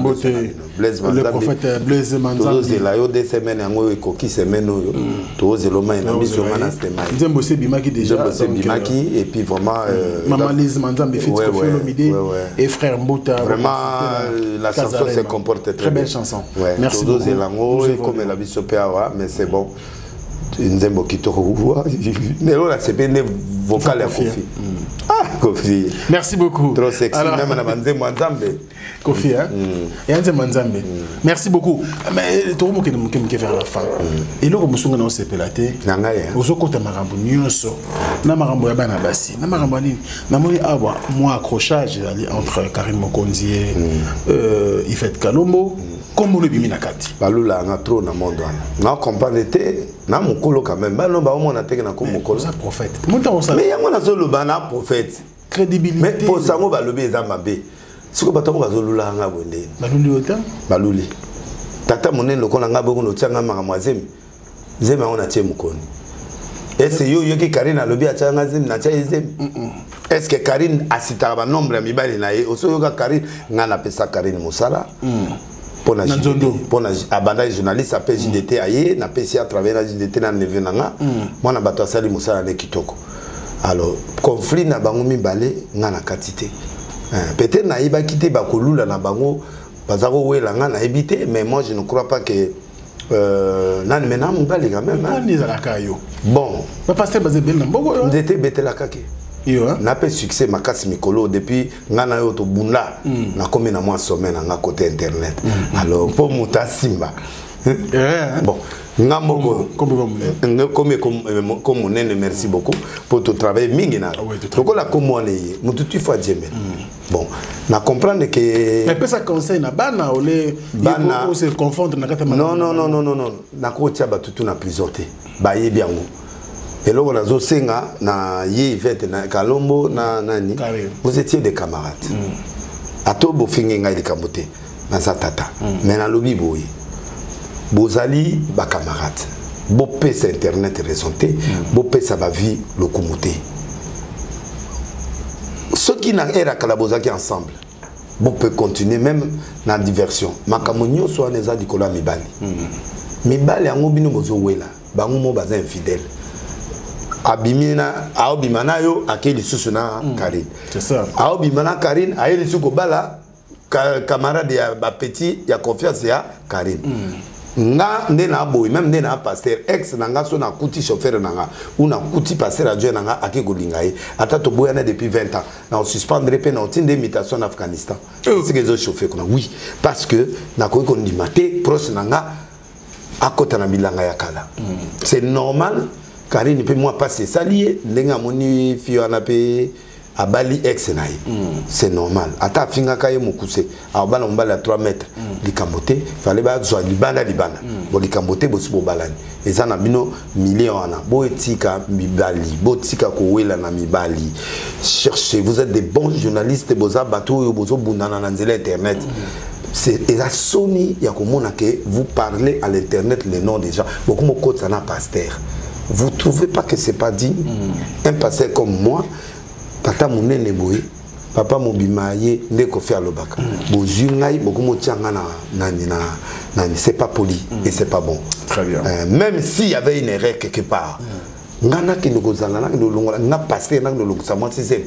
yo 2 semaines yango oyo ekoki, semaine oyo tozozela omai na miso nga na stema. Nzembo esi ebimaki déjà. Nzembo esi ebimaki et puis vraiment Mama Lise Manzambi feat Koffi Olomide et frère Mbuta. Vraiment, la chanson se comporte très, très belle chanson. Ouais, merci beaucoup. Tozozela yango ekomela biso mpe awa, mais c'est bon, nzembo kitoko. Lelo nasepe nde vocal ya Kofi. Ah, Kofi. Merci beaucoup. Trop sexy. Alors, même na banzembo ya Nzambe. Kofi, hein, ya nzembo ya Nzambe. Merci beaucoup. Mais tokomokende moke moke vers la fin. Eloko mosunga na osepela te, na ngai ozokota makambo nyonso, na makambo ya bana basi, na makambo ya nini. Namoni awa mwa accrochage ezali entre Karine Mokonzi et Yvette Kalombo. Kombo ebimi na kati. Balula yanga trop na monde wana, na comprendre te. Na mokolo quand même, bano baomona teke na ko mokolo. Oza prophète. Mais yango nazoloba na prophète. Crédibilité. Mais posa yango balobi eza mabe. Sikoyo bato yango bazolula yanga boye ndeni? Baluli yo te. Baluli tata monene lokola nga bongo, notianga makambo ya zemi. Zemi yango natie mokoni. Ese yo oyoki Karine alobi atianga zemi, natia ye zemi? Est ce que Karine asitaka banombre ya mibali na ye? Oso oyoka Karine? Nga napesa Karine mosala mpona mpona abandaki journaliste, ape JDT, aye napesi à travers na JDT na neveu na nga. Mwana bato asali mosala nde kitoko. Alors conflit na bango mibale, nga na kati te. Peut-être nayebaki te bakolula na bango, baza kowela, nga nayebi te. Mais moi, je ne crois pas que nani me na mobali quand même. Nani ezalaka yo? Bon. Bapasteur baza ebele na mboka oyo. Nzete ebetelaka ke yo nape succès makasi mikolo. Depuis nga na yo tobunda, nakomi na mwa sommet na nga côté internet. Alors mpo moto asimba, bon, nga moko komi ko monene. Merci beaucoup mpo totravaille mingi na lokola komo wana ye motu tu fois diemel. Bon, na comprendre que Mais pesa conseil na bana ole bana se confondre na kati. Non, non, non, non, non, non, nakotia bato tu na prison te, bayebi yango. Eloko nazosenga na ye Yvette na Kalombo na nani, vous étiez des camarades. Ato bofingi ngai likambo te, naza tata. Mais nalobi boye, bozali bacamarade, bopesa internet raison te, bopesa bavie lokumu te. Soki na ere kala bozalaki ensemble, bope continuer même na diversion. Makambo nyonso wana eza likolo ya mibali. Mibali yango bino bozowela bango mo baza infidèle. Abimi na, aobima na yo, ake lisusu na Karine. C'est ça. Aobima na Karine, aye lisusu kobala. Camarade ya bapetit ya confiance ya Karine. Nga nde na boye, même nde na pasteur, ex na nga, so nakuti chauffeur na nga ou nakuti pasteur adjoint na nga ake kolinga ye, ata toboyana depuis 20 ans, na osuspendre mpe na otinda imitation na Afghanistan, esika ezochauffe kuna. Oui, parce que nakoki kondima te proche na nga akota na bilanga ya kala. C'est normal. Karine mpe mwa mpasi esali ye ndenge amoni fille wana mpe abali ex na ye. C'est normal. Ata afingaka ye mokuse, abala mobali ya 3 mètres, likambo te. Fale bazwa libanda libanda. Bo likambo te, bosi bobalani, eza na bino milieu wana. Boetika mibali, botika kowela na mibali. Cherchez, vous êtes des bons journalistes, boza bato oyo bozobundana na nzela internet. C'est eza soni ya komona ke vous parlez à l'internet le nom des gens, bokomokotisa na pasteur. Vous trouvez pas que c'est pas digne? Un pasteur comme moi, tata monene boye, papa mobima ye nde Kofi alobaka, bozwi ngai, bokomotia nga na nani na nani. C'est pas poli et c'est pas bon. Très bien. Même s'il y avait une erreur quelque part, nga nakende kozala, nakende kolongola nga pasteur, nakende kolongisa mwasi zemi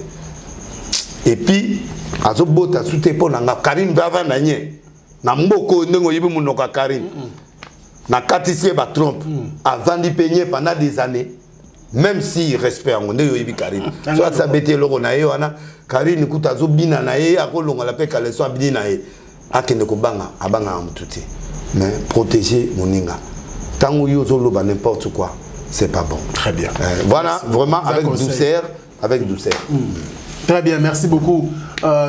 et puis azobota su te mpo na nga. Karine mpe avanda nye na mboka oyo, ndenge oyebi monoko ya Karine, nakatisi ye batrompe, avandi mpe nye pendant des années, même si respect yango nde oyebi Karine. So asi abeti eloko na ye wana, Karine kuta azobina na ye, akolongola mpe kaleso, abini na ye, akende kobanga, abangaka motu te. Mais protéger moninga ntango yo ozoloba n'importe quoi, c'est pas bon. Très bien. Voilà. Merci. Vraiment, Vous avec conseil. douceur, avec douceur. Très bien, merci beaucoup.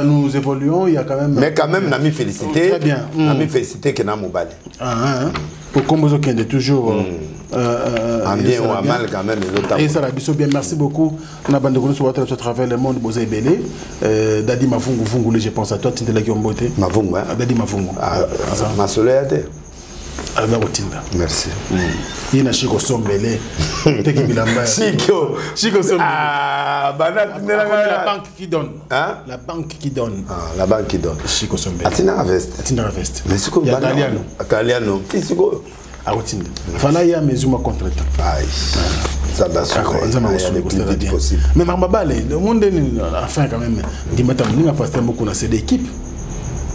Nous évoluons, il y a quand même. Mais quand même, nami félicité. Très bien. Nami félicité que na mobali. Ah, ah, ah. Pour Kombozo Kende, toujours. En bien ou en mal, quand même, les autres. Et ça, la biso bien, merci beaucoup. Na bande de nous à travers le monde, Boza Ebele. Dadi Mavungu Vungu, je pense à toi, Tindela Kiombote. Mavungu, hein? Ah, Dadi Mavungu. Ah, Ah, ça. ma soleil, Ah, na kotinda. Merci. Ye na Chiko Sombele. Teki bilamba. Chiko. Chiko Sombele. Ah, bana tindela Akomi la nga. banque qui donne. Hein? La banque qui donne. Ah, la banque qui donne. Chiko Sombele. Atina veste. Atina veste. Mais siko Ya bana. Galiano. Galiano. Ti siko. Akotinda. Fala ya mesure contre-temps. Aïe. Ça va D'accord, nzambe le akosunga plus kosala vite bien. possible. Mais makambo bale, le monde nini, enfin quand même, ndimata moninga pasteur Mokuna, c'est l'équipe.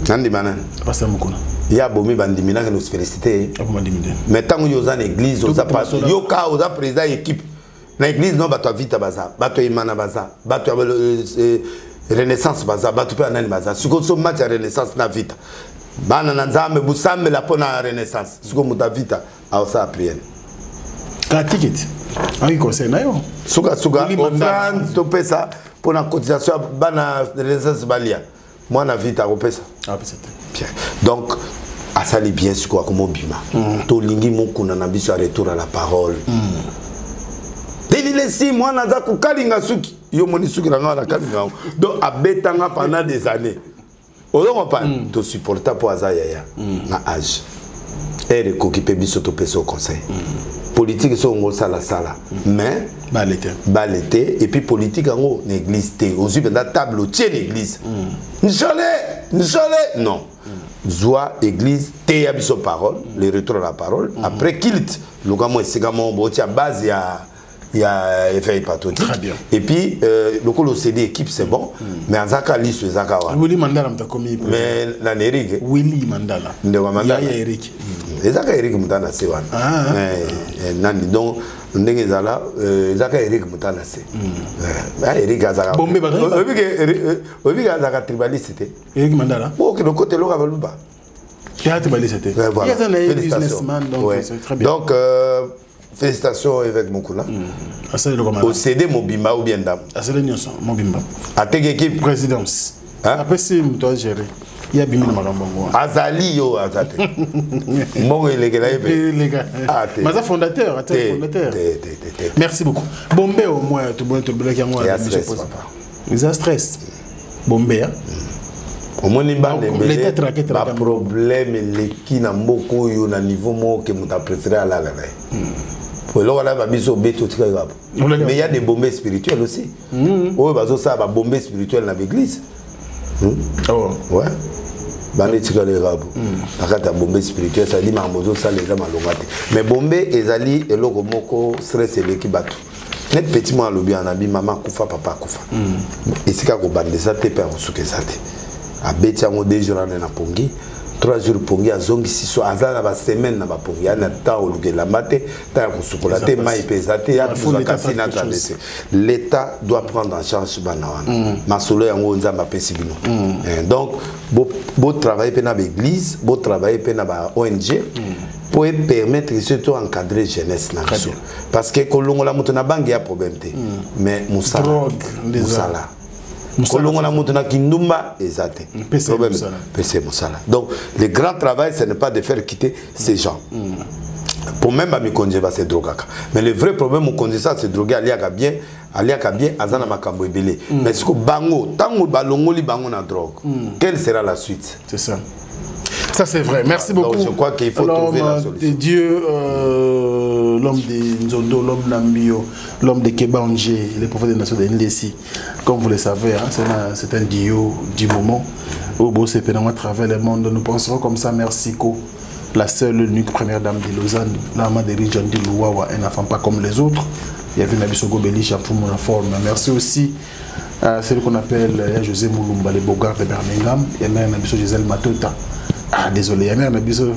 Nandima nani? Pasteur Mokuna. Ya bomi bandimi, nake nos féliciter. Aboma ndimi te. Mais ntango yo oza na église, oza Tout pas le yo ka oza président ya équipe na église, no bato ya Vita baza, bato ya Imana baza, bato ya Renaissance baza, bato mpe ya nani baza. Sikoyo so match ya Renaissance na Vita, bana na Nzambe bosambela mpo na Renaissance. Sikoyo moto ya Vita aosala priere? Ka ticket. Aki conseil na yo. Sukasuka Willy Mandala. Offrande topesa mpo na cotisation ya bana Renaissance balia, mwana Vita akopesa? Apesa te. Bien, donc asali bien. Sikoyo akomobima, tolingi Mokuna na biso ya retour à la parole. Delilesi mwana aza kokalinga suki, yo moni suki na nga wana, kalinga yango. Donc abetanga pendant des années, ozo comprendre, tosupporta mpo aza yaya na age. Ere ekoki mpe biso topesa yo conseil politique. So ongo osalasala, mais Bale te. Bale te. Et puis politique yango na église te. Ozwi mpenza table, otie na église, njole njole, non. Zwa église, teya biso parole, le retour à la parole. Après culte, luka mwa esika moko botia base ya éveil patriotique. Très bien. Et puis lokolo osedi équipe, c'est bon, mais azaka liso ezaka wana. Willy Mandala moto akomi président. Mais nani, Eric? Willy Mandala. Ndeko ya Mandala. Yaya Eric. Ezaka Eric moto na se wana. Ah. Nani donc ndenge ezala, ezaka Eric moto na se. Eric azaka Bombe oyebi ke azalaka tribaliste te. Eric Mandala. Okende okota eloko ya baluba. Théâtre baliste te. Ouais, voilà. Il y a un Félicitations. businessman, donc c'est très bien. Donc félicitations évêque Mokuna. Asali eloko malamu. Osede mobimba ou bien ndambo? Asali nyonso mobimba. Ateki équipe? Présidence. Hein? Apesi moto agéré. Ye abimi na makambo yango wana. Azali yo aza te, mbongo elekela ye mpe. Eleka. Ah, te. Mais aza fondateur, ata Te, fondateur. te, te, te, te. Merci beaucoup. Bombe au moins toboni tolobelaki yango Ya wana stress, biso papa. Eza stress. Bombe hein? Omoni bana Donc, l'état ebele, traqué, traqué. baproblème eleki na mboka oyo na niveau moko ke moto apréféré alala na ye. Po eloko wana babiso obeti, otikaki kaka. Olali. Mais il y a des bombes spirituelles aussi oyo bazosala, babombe spirituelle na baeglise. Oh. Ouais, bana etikali kaka na kati ya bombe spirituelle, c'est-à-dire makambo ozosala eza malonga te. Mais bombe ezali eloko moko, stress eleki bato. Net petit mwana alobi wana bi mama akufa, papa akufa, esika kobanda eza te mpe ya kosuka eza te. Abeti yango 2 jours ane na pongi, 3 jours pongi, azongisi so aza na basemaine na bapongi, ya na temps oluka elamba te, temps ya kosukola te, mai mpe eza te, ya kasi na traverse. L'État doit prendre en charge bana wana. Masolo yango Nzambe apesi bino. Donc botravaille mpe na baéglise, botravaille mpe na ba ONG po permettre surtout encadrer jeunesse na biso, parce que kolongola moto na bangi ya problème te, mais mosala, mosala, kolongola moto na kindumba eza te problème, pese mosala. Donc le grand travail, ce n'est pas de faire quitter ces gens. Pour même bamikonzi base drogaka, mais le vrai problème, mokonzi sa se droguer, aliaka bien, aliaka bien, aza na makambo ebele, mais siko bango, ntango balongoli bango na drogue, quelle sera la suite? C'est ça. Ça, c'est vrai. Merci beaucoup. Donc, je crois qu'il faut trouver la solution. De Dieu, l'homme de Nzondo, l'homme d'Ambio, l'homme de Kebanje, le prophète des nations de Ndessi. Comme vous le savez, hein, c'est un duo du moment. Au beau à travers le monde, nous penserons comme ça. Merci, Ko, la seule, l'unique première dame de Lausanne, la maman de Rijandi Louawa, un enfant pas comme les autres. Il y avait Nabiso Gobeli, la forme. Merci aussi à celui qu'on appelle José Moulumba, le Bogart de Birmingham. Il y a même Nabiso Gisèle Matota. Ah, désolé, il y a même Nabiso.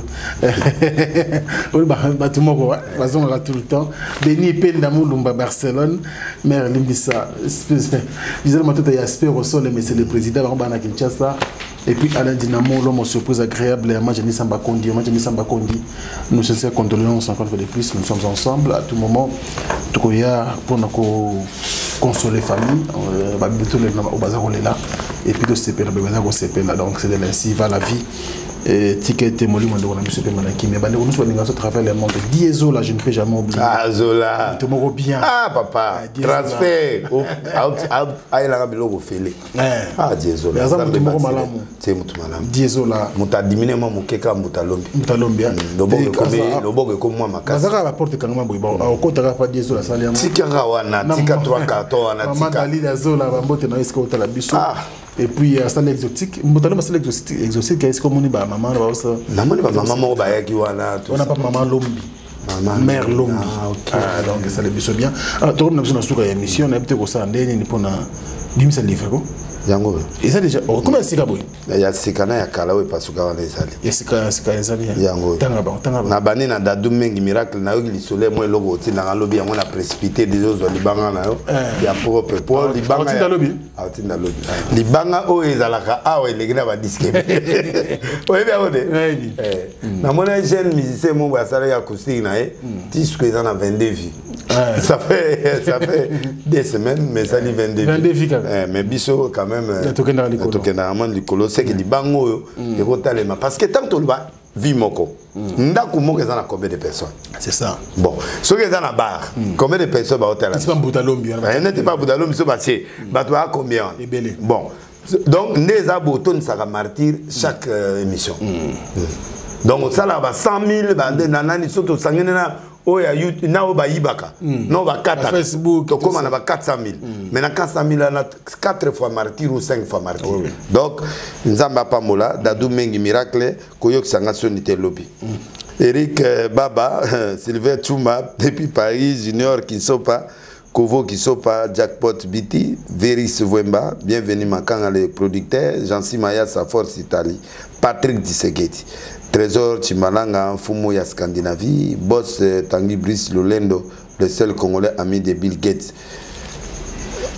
Tout le temps. Béni Penda Moulumba, Barcelone. Mère Limbissa. Gisèle Matota, il y a Spero Sol, mais c'est le président de Kinshasa. Et puis Alain Dinamo, l'homme aux surprises agréables, et Majani Samba Kondi, Majani Samba Kondi, nos sincères condoléances encore une fois de plus, nous sommes ensemble à tout moment. Tokoya pour nous consoler famille, et puis de CP, donc c'est de l'ainsi va la vie. Et ticket témoli, moi, on a monsieur Pemanaki, mais nous sommes à travers le monde. Diesola, je ne peux jamais oublier. Ah, Zola. Tout le bien. Ah, papa. Transfert. Ah, il a un félé. Ah, Diesola. C'est Moutou Malam. Diesola. Mouta diminué, moi, Moukeka, Moutalombi. Moutalombi. Loboko comme moi, ma casse. Mazaka la porte quand même, bon. Au côté, pas Diesola, ça Tika wana, tika 3 cartons, wana, tika. Maman Dalida Zola, Bambote, na esko, la biso. Ah. Et puis salle exotique, mbotalo salle exotique, exotique est-ce que moni ba maman ba ça. Na moni ba maman moko ba yaki wana tout. On n'a pas maman Lombi. Maman mère Lombi. Ah, OK. Ah, donc ça le biso bien. Alors to na biso na suka ya émission na bite ko sa ndeni ni pona bimisa livre ko. Yango. Et ça déjà comment sika boy? Ya sika na ya kala we pasuka wana ezali. Ya sika sika ezali. Yango. Tanga ba tanga ba. Na bani na dadu mengi miracle na yoki lisole mo eloko otinda nga lobi yango na précipité des autres libanga na yo. Ya propre po libanga. Otinda lobi. Otinda lobi. Libanga oyo ezalaka awa eleki na ba disque. Oyebi yango te? Na mona jeune musicien mo asala ya acoustique na ye, disque eza na 22 vies. Ça fait 2 semaines, mais ça dit 22 22 vies. Mais biso quand même tokendaka mwa likolo, c'est que libango oyo ekotalema parce que tant toloba vie moko ndako moko eza na combien de personnes? C'est ça. Bon, soki eza na bar, combien de personnes baotala? C'est pas Mbutalombi. Nete pas Mbutalombi, so batie bato baa combien? Ebele. Bon, donc nde eza botonisaka martyr chaque émission. Donc osalaka ba 100 000 bande na nani so tosangani na oyo na oyo bayibaka na oyo bakataka tokóma na ba 400 000, mais na 400 000 wana 4 fois martyr ou 5 fois martyr. Donc Nzambe apambola Dadu Mengi miracle koyokisanga soni te lobi. Eric Baba, Sylvain Chuma depuis Paris, Junior Kinsopa, Kovo Kisopa, Jackpot Biti, Veris Wemba, bienvenue Makanga le producteur, Jean-Cy Maya sa force Italie, Patrick Disegeti, Trésor Chimalanga, Fumo ya Scandinavie, Boss Tanguy Brice Lolendo, le seul Congolais ami de Bill Gates.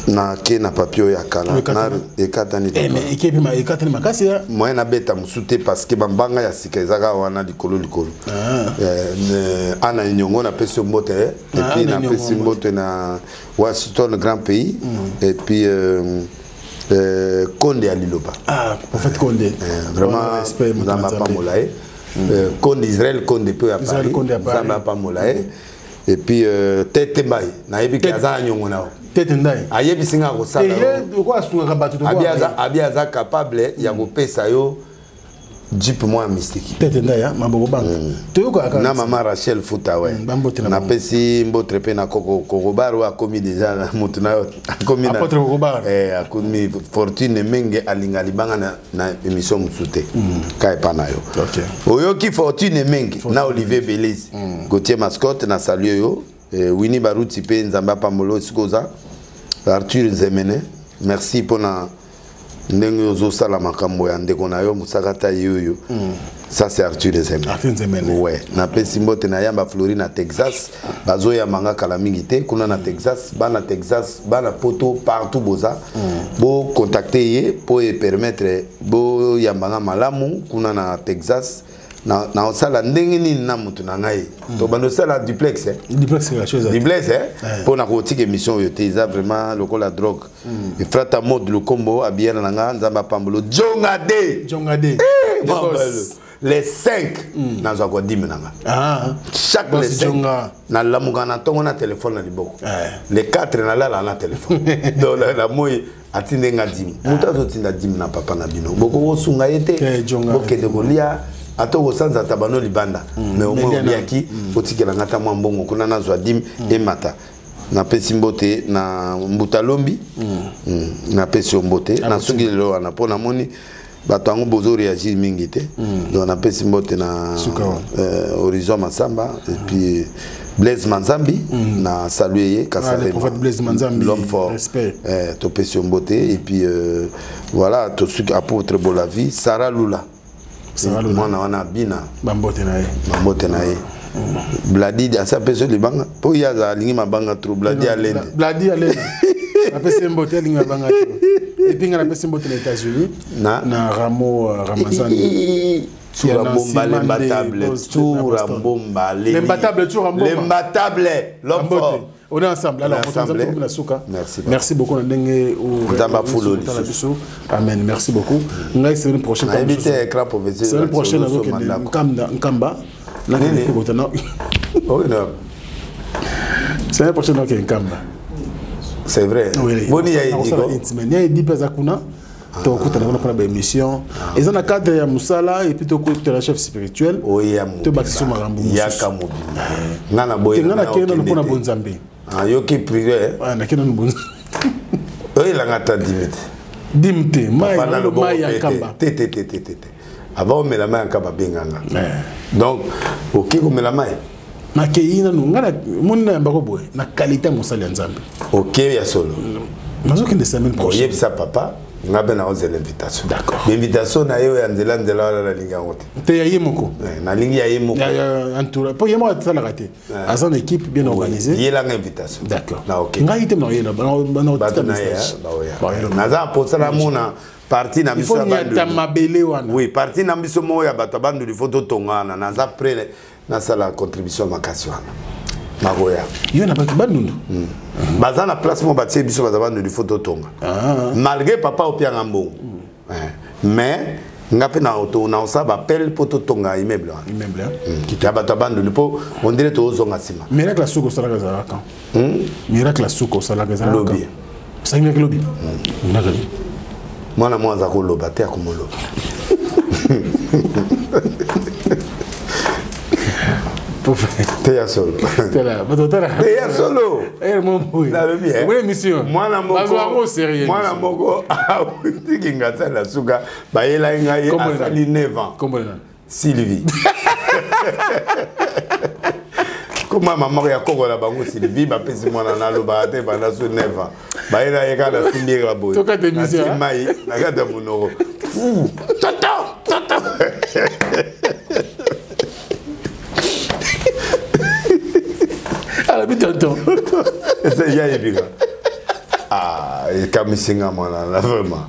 Na ke na papier ya kala na ekatani ekatani makasi ya moyen na beta musute parce que bambanga ya sika ezaka wana likolo likolo. Ana nyongo na pesi mbote et puis na pesi mbote na Washington grand pays et puis Konde ya Liloba. Ah, prophète Konde. Vraiment respect Nzamba pamolae. Konde Israël Konde pe ya Paris. Nzamba pamolae. Et puis Tete Mbaye na yebi ki aza nyongo na. Tete Ndaye. Ayebi singa kosala. Eh, quoi sunga bato to. Abi aza capable ya kopesa yo jeep moi mystique. Tete Ndaye maboko bank. Toyoka na maman Rachel Futa ouais. Na pesi mbotre pe na koko Kokobaru akomi déjà na mutu na akomi na Apôtre Kokobaru. Eh akomi Fortune Menge alinga libanga na émission musute. Ka epa na yo. OK. Oyoki Fortune Menge na Olivier Belize. Gauthier Mascotte na saluer yo. Winnie Baruti pe Nzamba Pamolo Sikoza. Arthur Nzemene, merci pour na Ndenge ozosala makambo ya ndeko na yo mosaka ta ye oyo. Ça c'est Arthur Nzemene. Arthur Nzemene. Ouais, napesi mbote na yamba Flori na Texas, bazoyamba nga kala mingi te kuna na Texas, bana Texas, bana poto partout boza. Bo contacter ye po e permettre bo yamba nga malamu kuna na Texas. Na na osala ndenge nini na mutu na ngai. To bando sala duplex eh. Duplex la chose. Duplex eh. Po na kotika émission oyo te eza vraiment lokola drogue. Efrata Mode Lukombo abiyana na nga Nzambe apambolo. Jonga de. Jonga de. Eh, les 5 nazwa ko dime na nga. Ah. Chaque les 5 nalamuka na ntongo na telefone na liboko. Les 4 nalala na telefone. Donc la moi atinde nga dime. Moto azotinda dime na papa na bino. Boko kosunga ye te. Bokende kolia ata okosanza ata bano libanda. Mais au moins oliaki otikela nga ata mwa mbongo kuna nazwa dime emata. Napesi mbote na Mbuta Lombi. Napesi yo mbote. Nasungi lelo wana mpo namoni bato yango bozo réagir mingi te. Donc napesi mbote na Horizon Masamba et puis Blaise Manzambi, na saluer ye Kasarema. Le prophète Blaise Manzambi, l'homme fort. Respect. Topesi yo mbote et puis voilà, tosuki apôtre Bolavi, Sarah Lula. Sarah Lula. Mwana wana bina. Bambote na ye. Bambote na ye. Bladi asa peso libanga po ye azala alingi mabanga trop. Bladi Alende. Bladi Alende. Apesi mbote, alingi mabanga trop. Et puis nga napesi mbote na États-Unis na Ramo Ramazani. Tsura Mbomba, l'imbattable. Tsura Mbomba, l'imbattable. Tsura Mbomba. L'imbattable, l'homme fort. On est ensemble. Alors, on est ensemble. Merci. Merci beaucoup. Nzamba Fulo lisusu. Amen. Merci beaucoup. Ngai semaine prochaine. Invité écran professeur. Semaine prochaine Nkamba Nkamba. Nini? Semaine prochaine ok Nkamba. C'est vrai. Boni ya ediko. Ya edi pesa kuna. Tokutana kuna mpona baémission eza na cadre ya mosala et puis tokutana chef spirituel tobakisa makambo yaka mobimba nga na boye nga nakende nanu mpona bonzambe yoki privé nakende nanu bonzambe oyelanga ata dimi te dimi te mai ya nkamba te te te te te avant omela mai ya nkamba benganga donc oki komela mai nakei nanu nga moni na yambako boye na qualité ya mosali ya nzambe oke ya solo nazokende semaine prochaine oyebisa papa nga mpe naozela invitation. D'accord. Invitation na ye oyo ya nzela nzela wana nalingi yango te. Te ya ye moko. Nalingi ya ye moko. Entourage. Po ye moko asalaka te. Aza na équipe bien organisée. Yelanga invitation. D'accord. Na ok. Ngai te na yela bana bato na ye baoya. Naza mposa namona parti na biso ya Bandundu. Mabele wana. Oui, parti na biso moko ya bato ya Bandundu il faut totongana. Naza prêt nasala contribution makasi wana. Nakoya. Yo na bato Bandundu. Baza na place mo batie biso baza Bandundu il faut totonga. Malgré papa opianga mbongo. Mais nga pe na auto na osaba appel po totonga immeuble wana. Immeuble. Ya bato ya Bandundu po on dirait tozonga nsima. Miracle ya suka osalaka ezalaka. Miracle ya suka osalaka ezalaka. Lobi. Osali miracle lobi? Miracle. Mwana mwa aza koloba te akomoloba. Te ya solo. Te ya solo. Nalobi, eh. Mwana moko, mwana moko awutiki ngasa na suka bayelaki ngai asali 9 ans. Sylvie. Koma mama ya koko na bango Sylvie bapesi mwana nalobaka te banda so 9 ans. Bayela ye kaka na simbi ye kaka boye. Tokata émission, Na hein? mai na kati ya monoko. Fou. Toto, toto. Alobi tonton. Ese ya yebika. Ah, ekamwisi nga mwana na vraiment.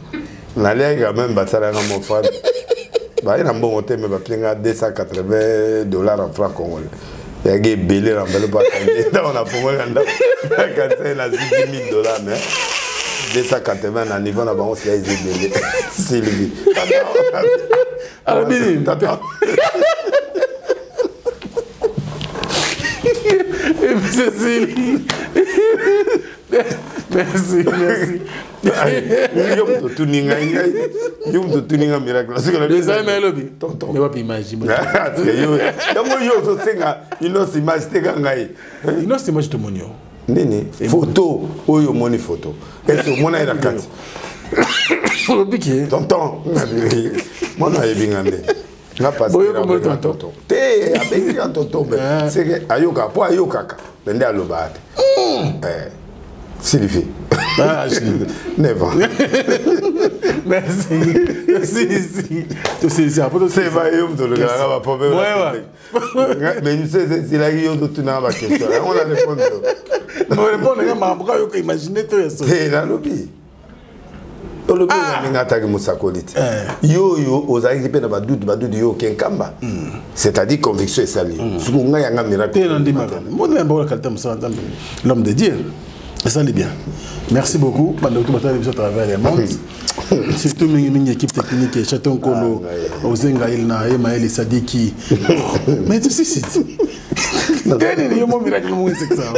Naliaki quand même basalanga mon frère. Baye na mbongo te mais bapie nga 280 $ en franc congolais. Yaki ebele na mbele po akangi. Ntango nafongoli na ndako, nakanisa ye na 10 000 $ mais 280 na niveau na bango sia eza ebele. Sylvie. Alobi nini? Tata. Et puis Cécile. Merci, merci. Yo moto otuni ngai, ngai. Yo moto otuni ngai miracle. Parce que la Les amis, elobi. Tonton. Mais wapi image, image. Ah, parce que yo, yango yo ozosenga inosi image te ka ngai. Inosi image tomoni yo. Nini? Photo oyo omoni photo. Est-ce omona ye na kati? Olobi ke? Tonton, mwana ayebi nga nde. Nga pasteur Boyo kombo abenga tonton. tonton. Te, abengi nga tonton, mais c'est que ayoka, po ayokaka, mais nde alobaka te. Sylvie. Ah, 9 ans. Merci. Si, si. Si, si. Après, c'est pas yo moto olobelaka baproblème. Mais esilaki yo totunaka baquestion yango na répondre. Répondre nga makambo kaka yoka imagine to ya solo. Te nalobi. Olobi ah. ndenge ataki mosakoli te. Eh. Yo oyo ozalaki mpe na badudu badudu yo oke nkamba. Hmm. C'est-à-dire conviction esali. Hmm. Soki ngai yanga miracle. Te nandimaka. Mbona yamba la qualité mosala Nzambe. L'homme de Dieu. Esali bien. Merci beaucoup. Banda tout batali biso à travers les mondes. Surtout mingi mingi équipe technique Chaton Kolo, ah, Ozenga Ilna, Emaël Sadiki. Mais tu sais c'est. Tene yo mo miracle mo c'est ça.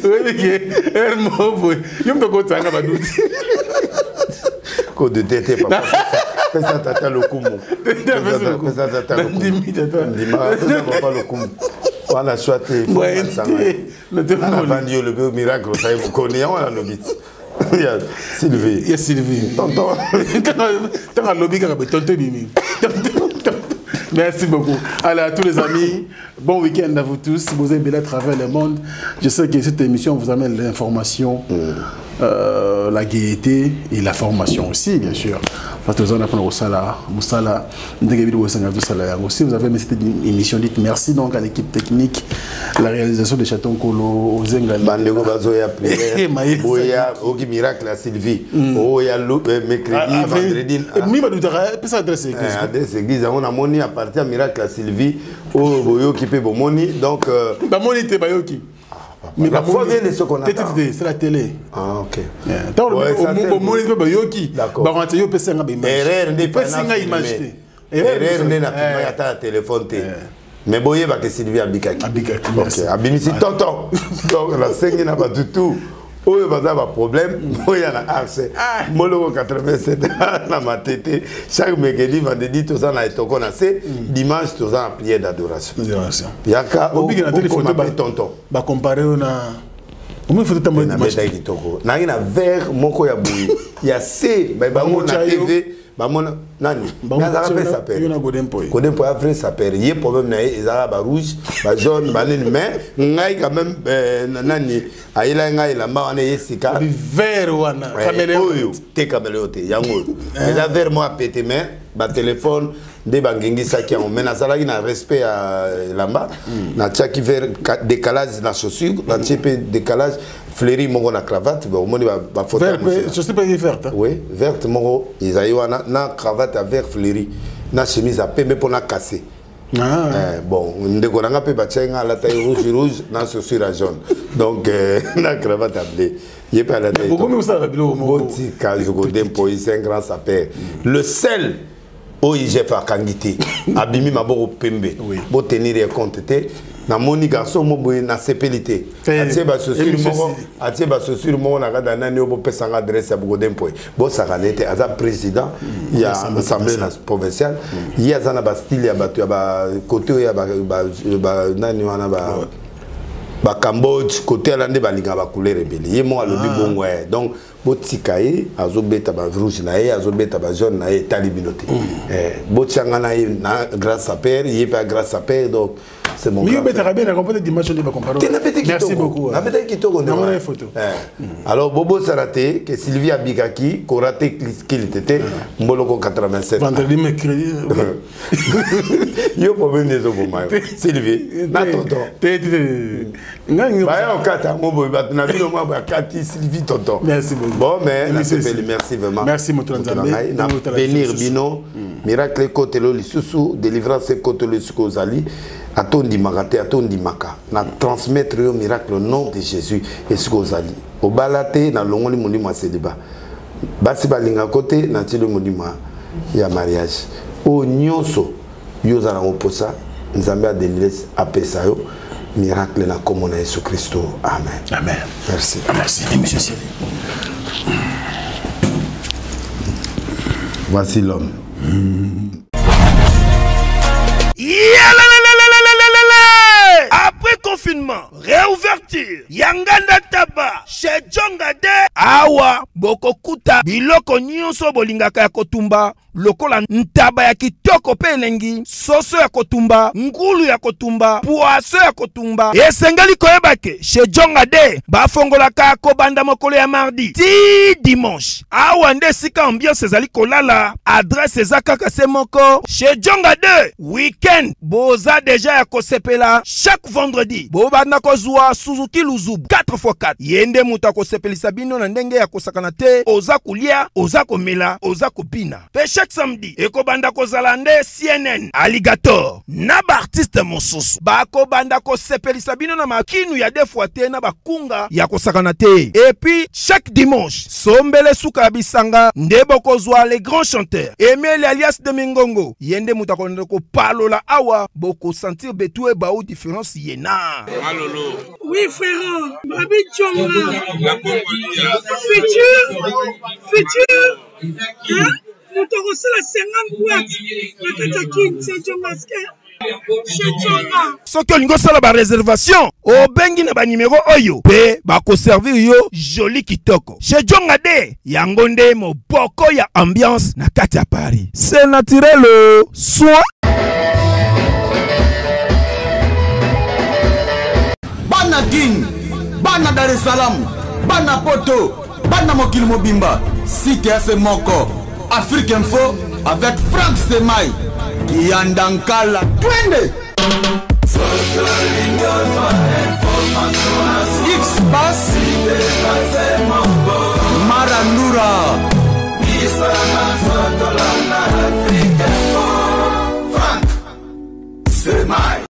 Oyebi ke heure moko boye yo moto okotanga baduti kodute te papa pesa tata lokumu pesa tata lokumu ndima pesa papa lokumu wana swa te navandi yo lobi miracle osali mokoni yango nalobi ti ya sylvie ya sylvie tonton ntango alobi kaka boye tonton ebimi. Merci beaucoup. Allez, à tous les amis, bon week-end à vous tous. Vous êtes à travers le monde. Je sais que cette émission vous amène l'information, mm. La gaieté et la formation aussi, bien sûr. Parce que nous allons Moussala, Moussala, si vous avez aimé cette émission, dites merci donc à l'équipe technique, la réalisation de Chaton Kolo, Ozenga. Bandeko bazoya prière. Boya, oki miracle à Sylvie. Oya mercredi, vendredi. Mi badutaka, pesa adresse église. Adresse église, on a moni à partir miracle à Sylvie. Oh boyoki pe bomoni donc bamoni te bayoki. Mais la foi vient de ce qu'on attend. C'est la télé. Ah, ok. Bomoni mpe bayoki bakonati yo opesa nga baimage. Erreur nde pesi nga image te. Erreur nde na filmaki ata na téléphone te. Mais boyebaka Sylvie abikaki. Abikaki. Ok, abimisi tonton. Donc nasengi na bato tout oyo baza baproblème oya na arce moloko 87 na matete chaque mercredi vendredi toza na etoko na se dimanche toza na prière d'adoration yaka okoma mpe tonton bacompare yo na omoni foto tambo nabetaki kitoko nayaki na verre moko ya boye ya se bango na tv bamona nani azalaka mpe sapeur Godé Mpoy vrai sapeur ye problème na ye ezalaka barouge bajaune banini mais ngai quand même nani ayelaki ngai elamba wana ye sika vert wana oyo te caméléon te yango oyo eza vert moko apete mais batelefone nde bangengisaki yango mais nazalaki na respect ya elamba natiaki vert décalage na chaussure natie mpe décalage fleuri moko na cravate omoni bafoto verte oui verte moko ezali wana na cravate ya vert fleuri na chemise ya pembe mpo na casse. Ah. Bon ndeko na nga mpe batiaki nga alata ye rouge rouge na chaussure ya jaune donc na cravate ya bleu ye mpe alata. Bokomi kosala biloko moko botika Godé Mpoyi c'est un grand sapeur, le seul oyo IGF akangi te abimi maboko pembe. Botenir ye compte te. Namoni garçon mo boye nasepeli te atie bachaussure moko atie bachaussure moko na kati ya nani oyo bopesanga adresse ya Godé Mpoyi bosakana ete aza président ya assemblée provinciale ye aza na bastyle ya bato ya bakote oyo ya nani wana bacambodge kote ala nde balingaka bacouleur ebele ye moko alobi bongo donc botika ye azobeta ba rouge na ye azobeta ba jaune na ye etali bino te. Botianga na ye na grand sapeur ye mpe grand sapeur donc c'est mon grand. Betaka bien na comprendre dimanche nde bacompare. Te nabetaki Merci kitoko beaucoup. Nabetaki kitoko nde Namona wana. ye photo. Alors bobosana te ke Sylvie abikaki korate kilite te mboloko 87 vendredi mercredi. Yo problème nde ezoboma yo Sylvie na tonton. Te te te ngai baya okata yango boye bato na bino mwa bakati Sylvie tonton. Merci beaucoup. Bon mais Émission nasepeli ici. Merci vraiment. Merci, moto na Moto na Nzambe. ngai, na Ntango otala bénir lisusu. Bino miracle ekotelo lisusu délivrance ekotelo esika ozali ata ondimaka te ata ondimaka na transmettre yo miracle au nom de Jésus esika ozali obala te nalongoli molimo ya seliba basi balingako te natili molimo ya mariage oyo nyonso yo oza nango mposa Nzambe adeniles apesa yo miracle na kombo na Yesu Kristo amen. Amen. Merci. Merci monsieur Sylvie. Voici l'homme. Yalalalalalala! Après confinement, réouverture, Yanganda Taba, chez Djonga de Awa, bokokuta, biloko nyonso bolingaka ya kotumba, lokola ntaba ya kitoko mpe elengi, soso ya kotumba, ngulu ya kotumba, poaso ya kotumba. Esengeli koyeba ke chez Djonga de bafongolaka kobanda mokolo ya mardi ti dimanche. Awa nde esika ambiance ezali kolala, adresse eza kaka se moko chez Djonga de. Weekend boza deja ya kosepela chaque vendredi bobanda kozwa Suzuki Luzubu 4x4. Ye nde moto akosepelisa bino na ndenge ya kosakana te, oza kolia, oza komela, oza kobina. Pe chaque samedi ekobanda kozala nde CNN Alligator na ba artiste mosusu bakobanda kosepelisa bino na makinu ya deux fois te na bakunga ya kosakana te. Et puis chaque dimanche sombele suka ya bisanga nde bokozwa les grands chanteurs Emile alias de Mingongo, ye nde moto akolanda kopalola awa, bokosentir betu ebau différence ye na Malolo. Oui frère, Babi Djonga. Futur, futur, hein? Moto akosala 50 boîte na kati ya kin, c'est Djongaske. Soki olingi osala ba réservation, obengi na ba numéro oyo mpe bakoservir yo joli kitoko. Chez Djonga de, yango nde moboko ya ambiance na kati ya Paris. C'est naturel, soin. Bana Kin, bana Dar es Salaam, bana Poto, bana mokili mobimba, site ya se moko, Afrique Info avec Franck Semay, Kiyanda Nkala, twende! X-Bass, Marandura. Franck Semay.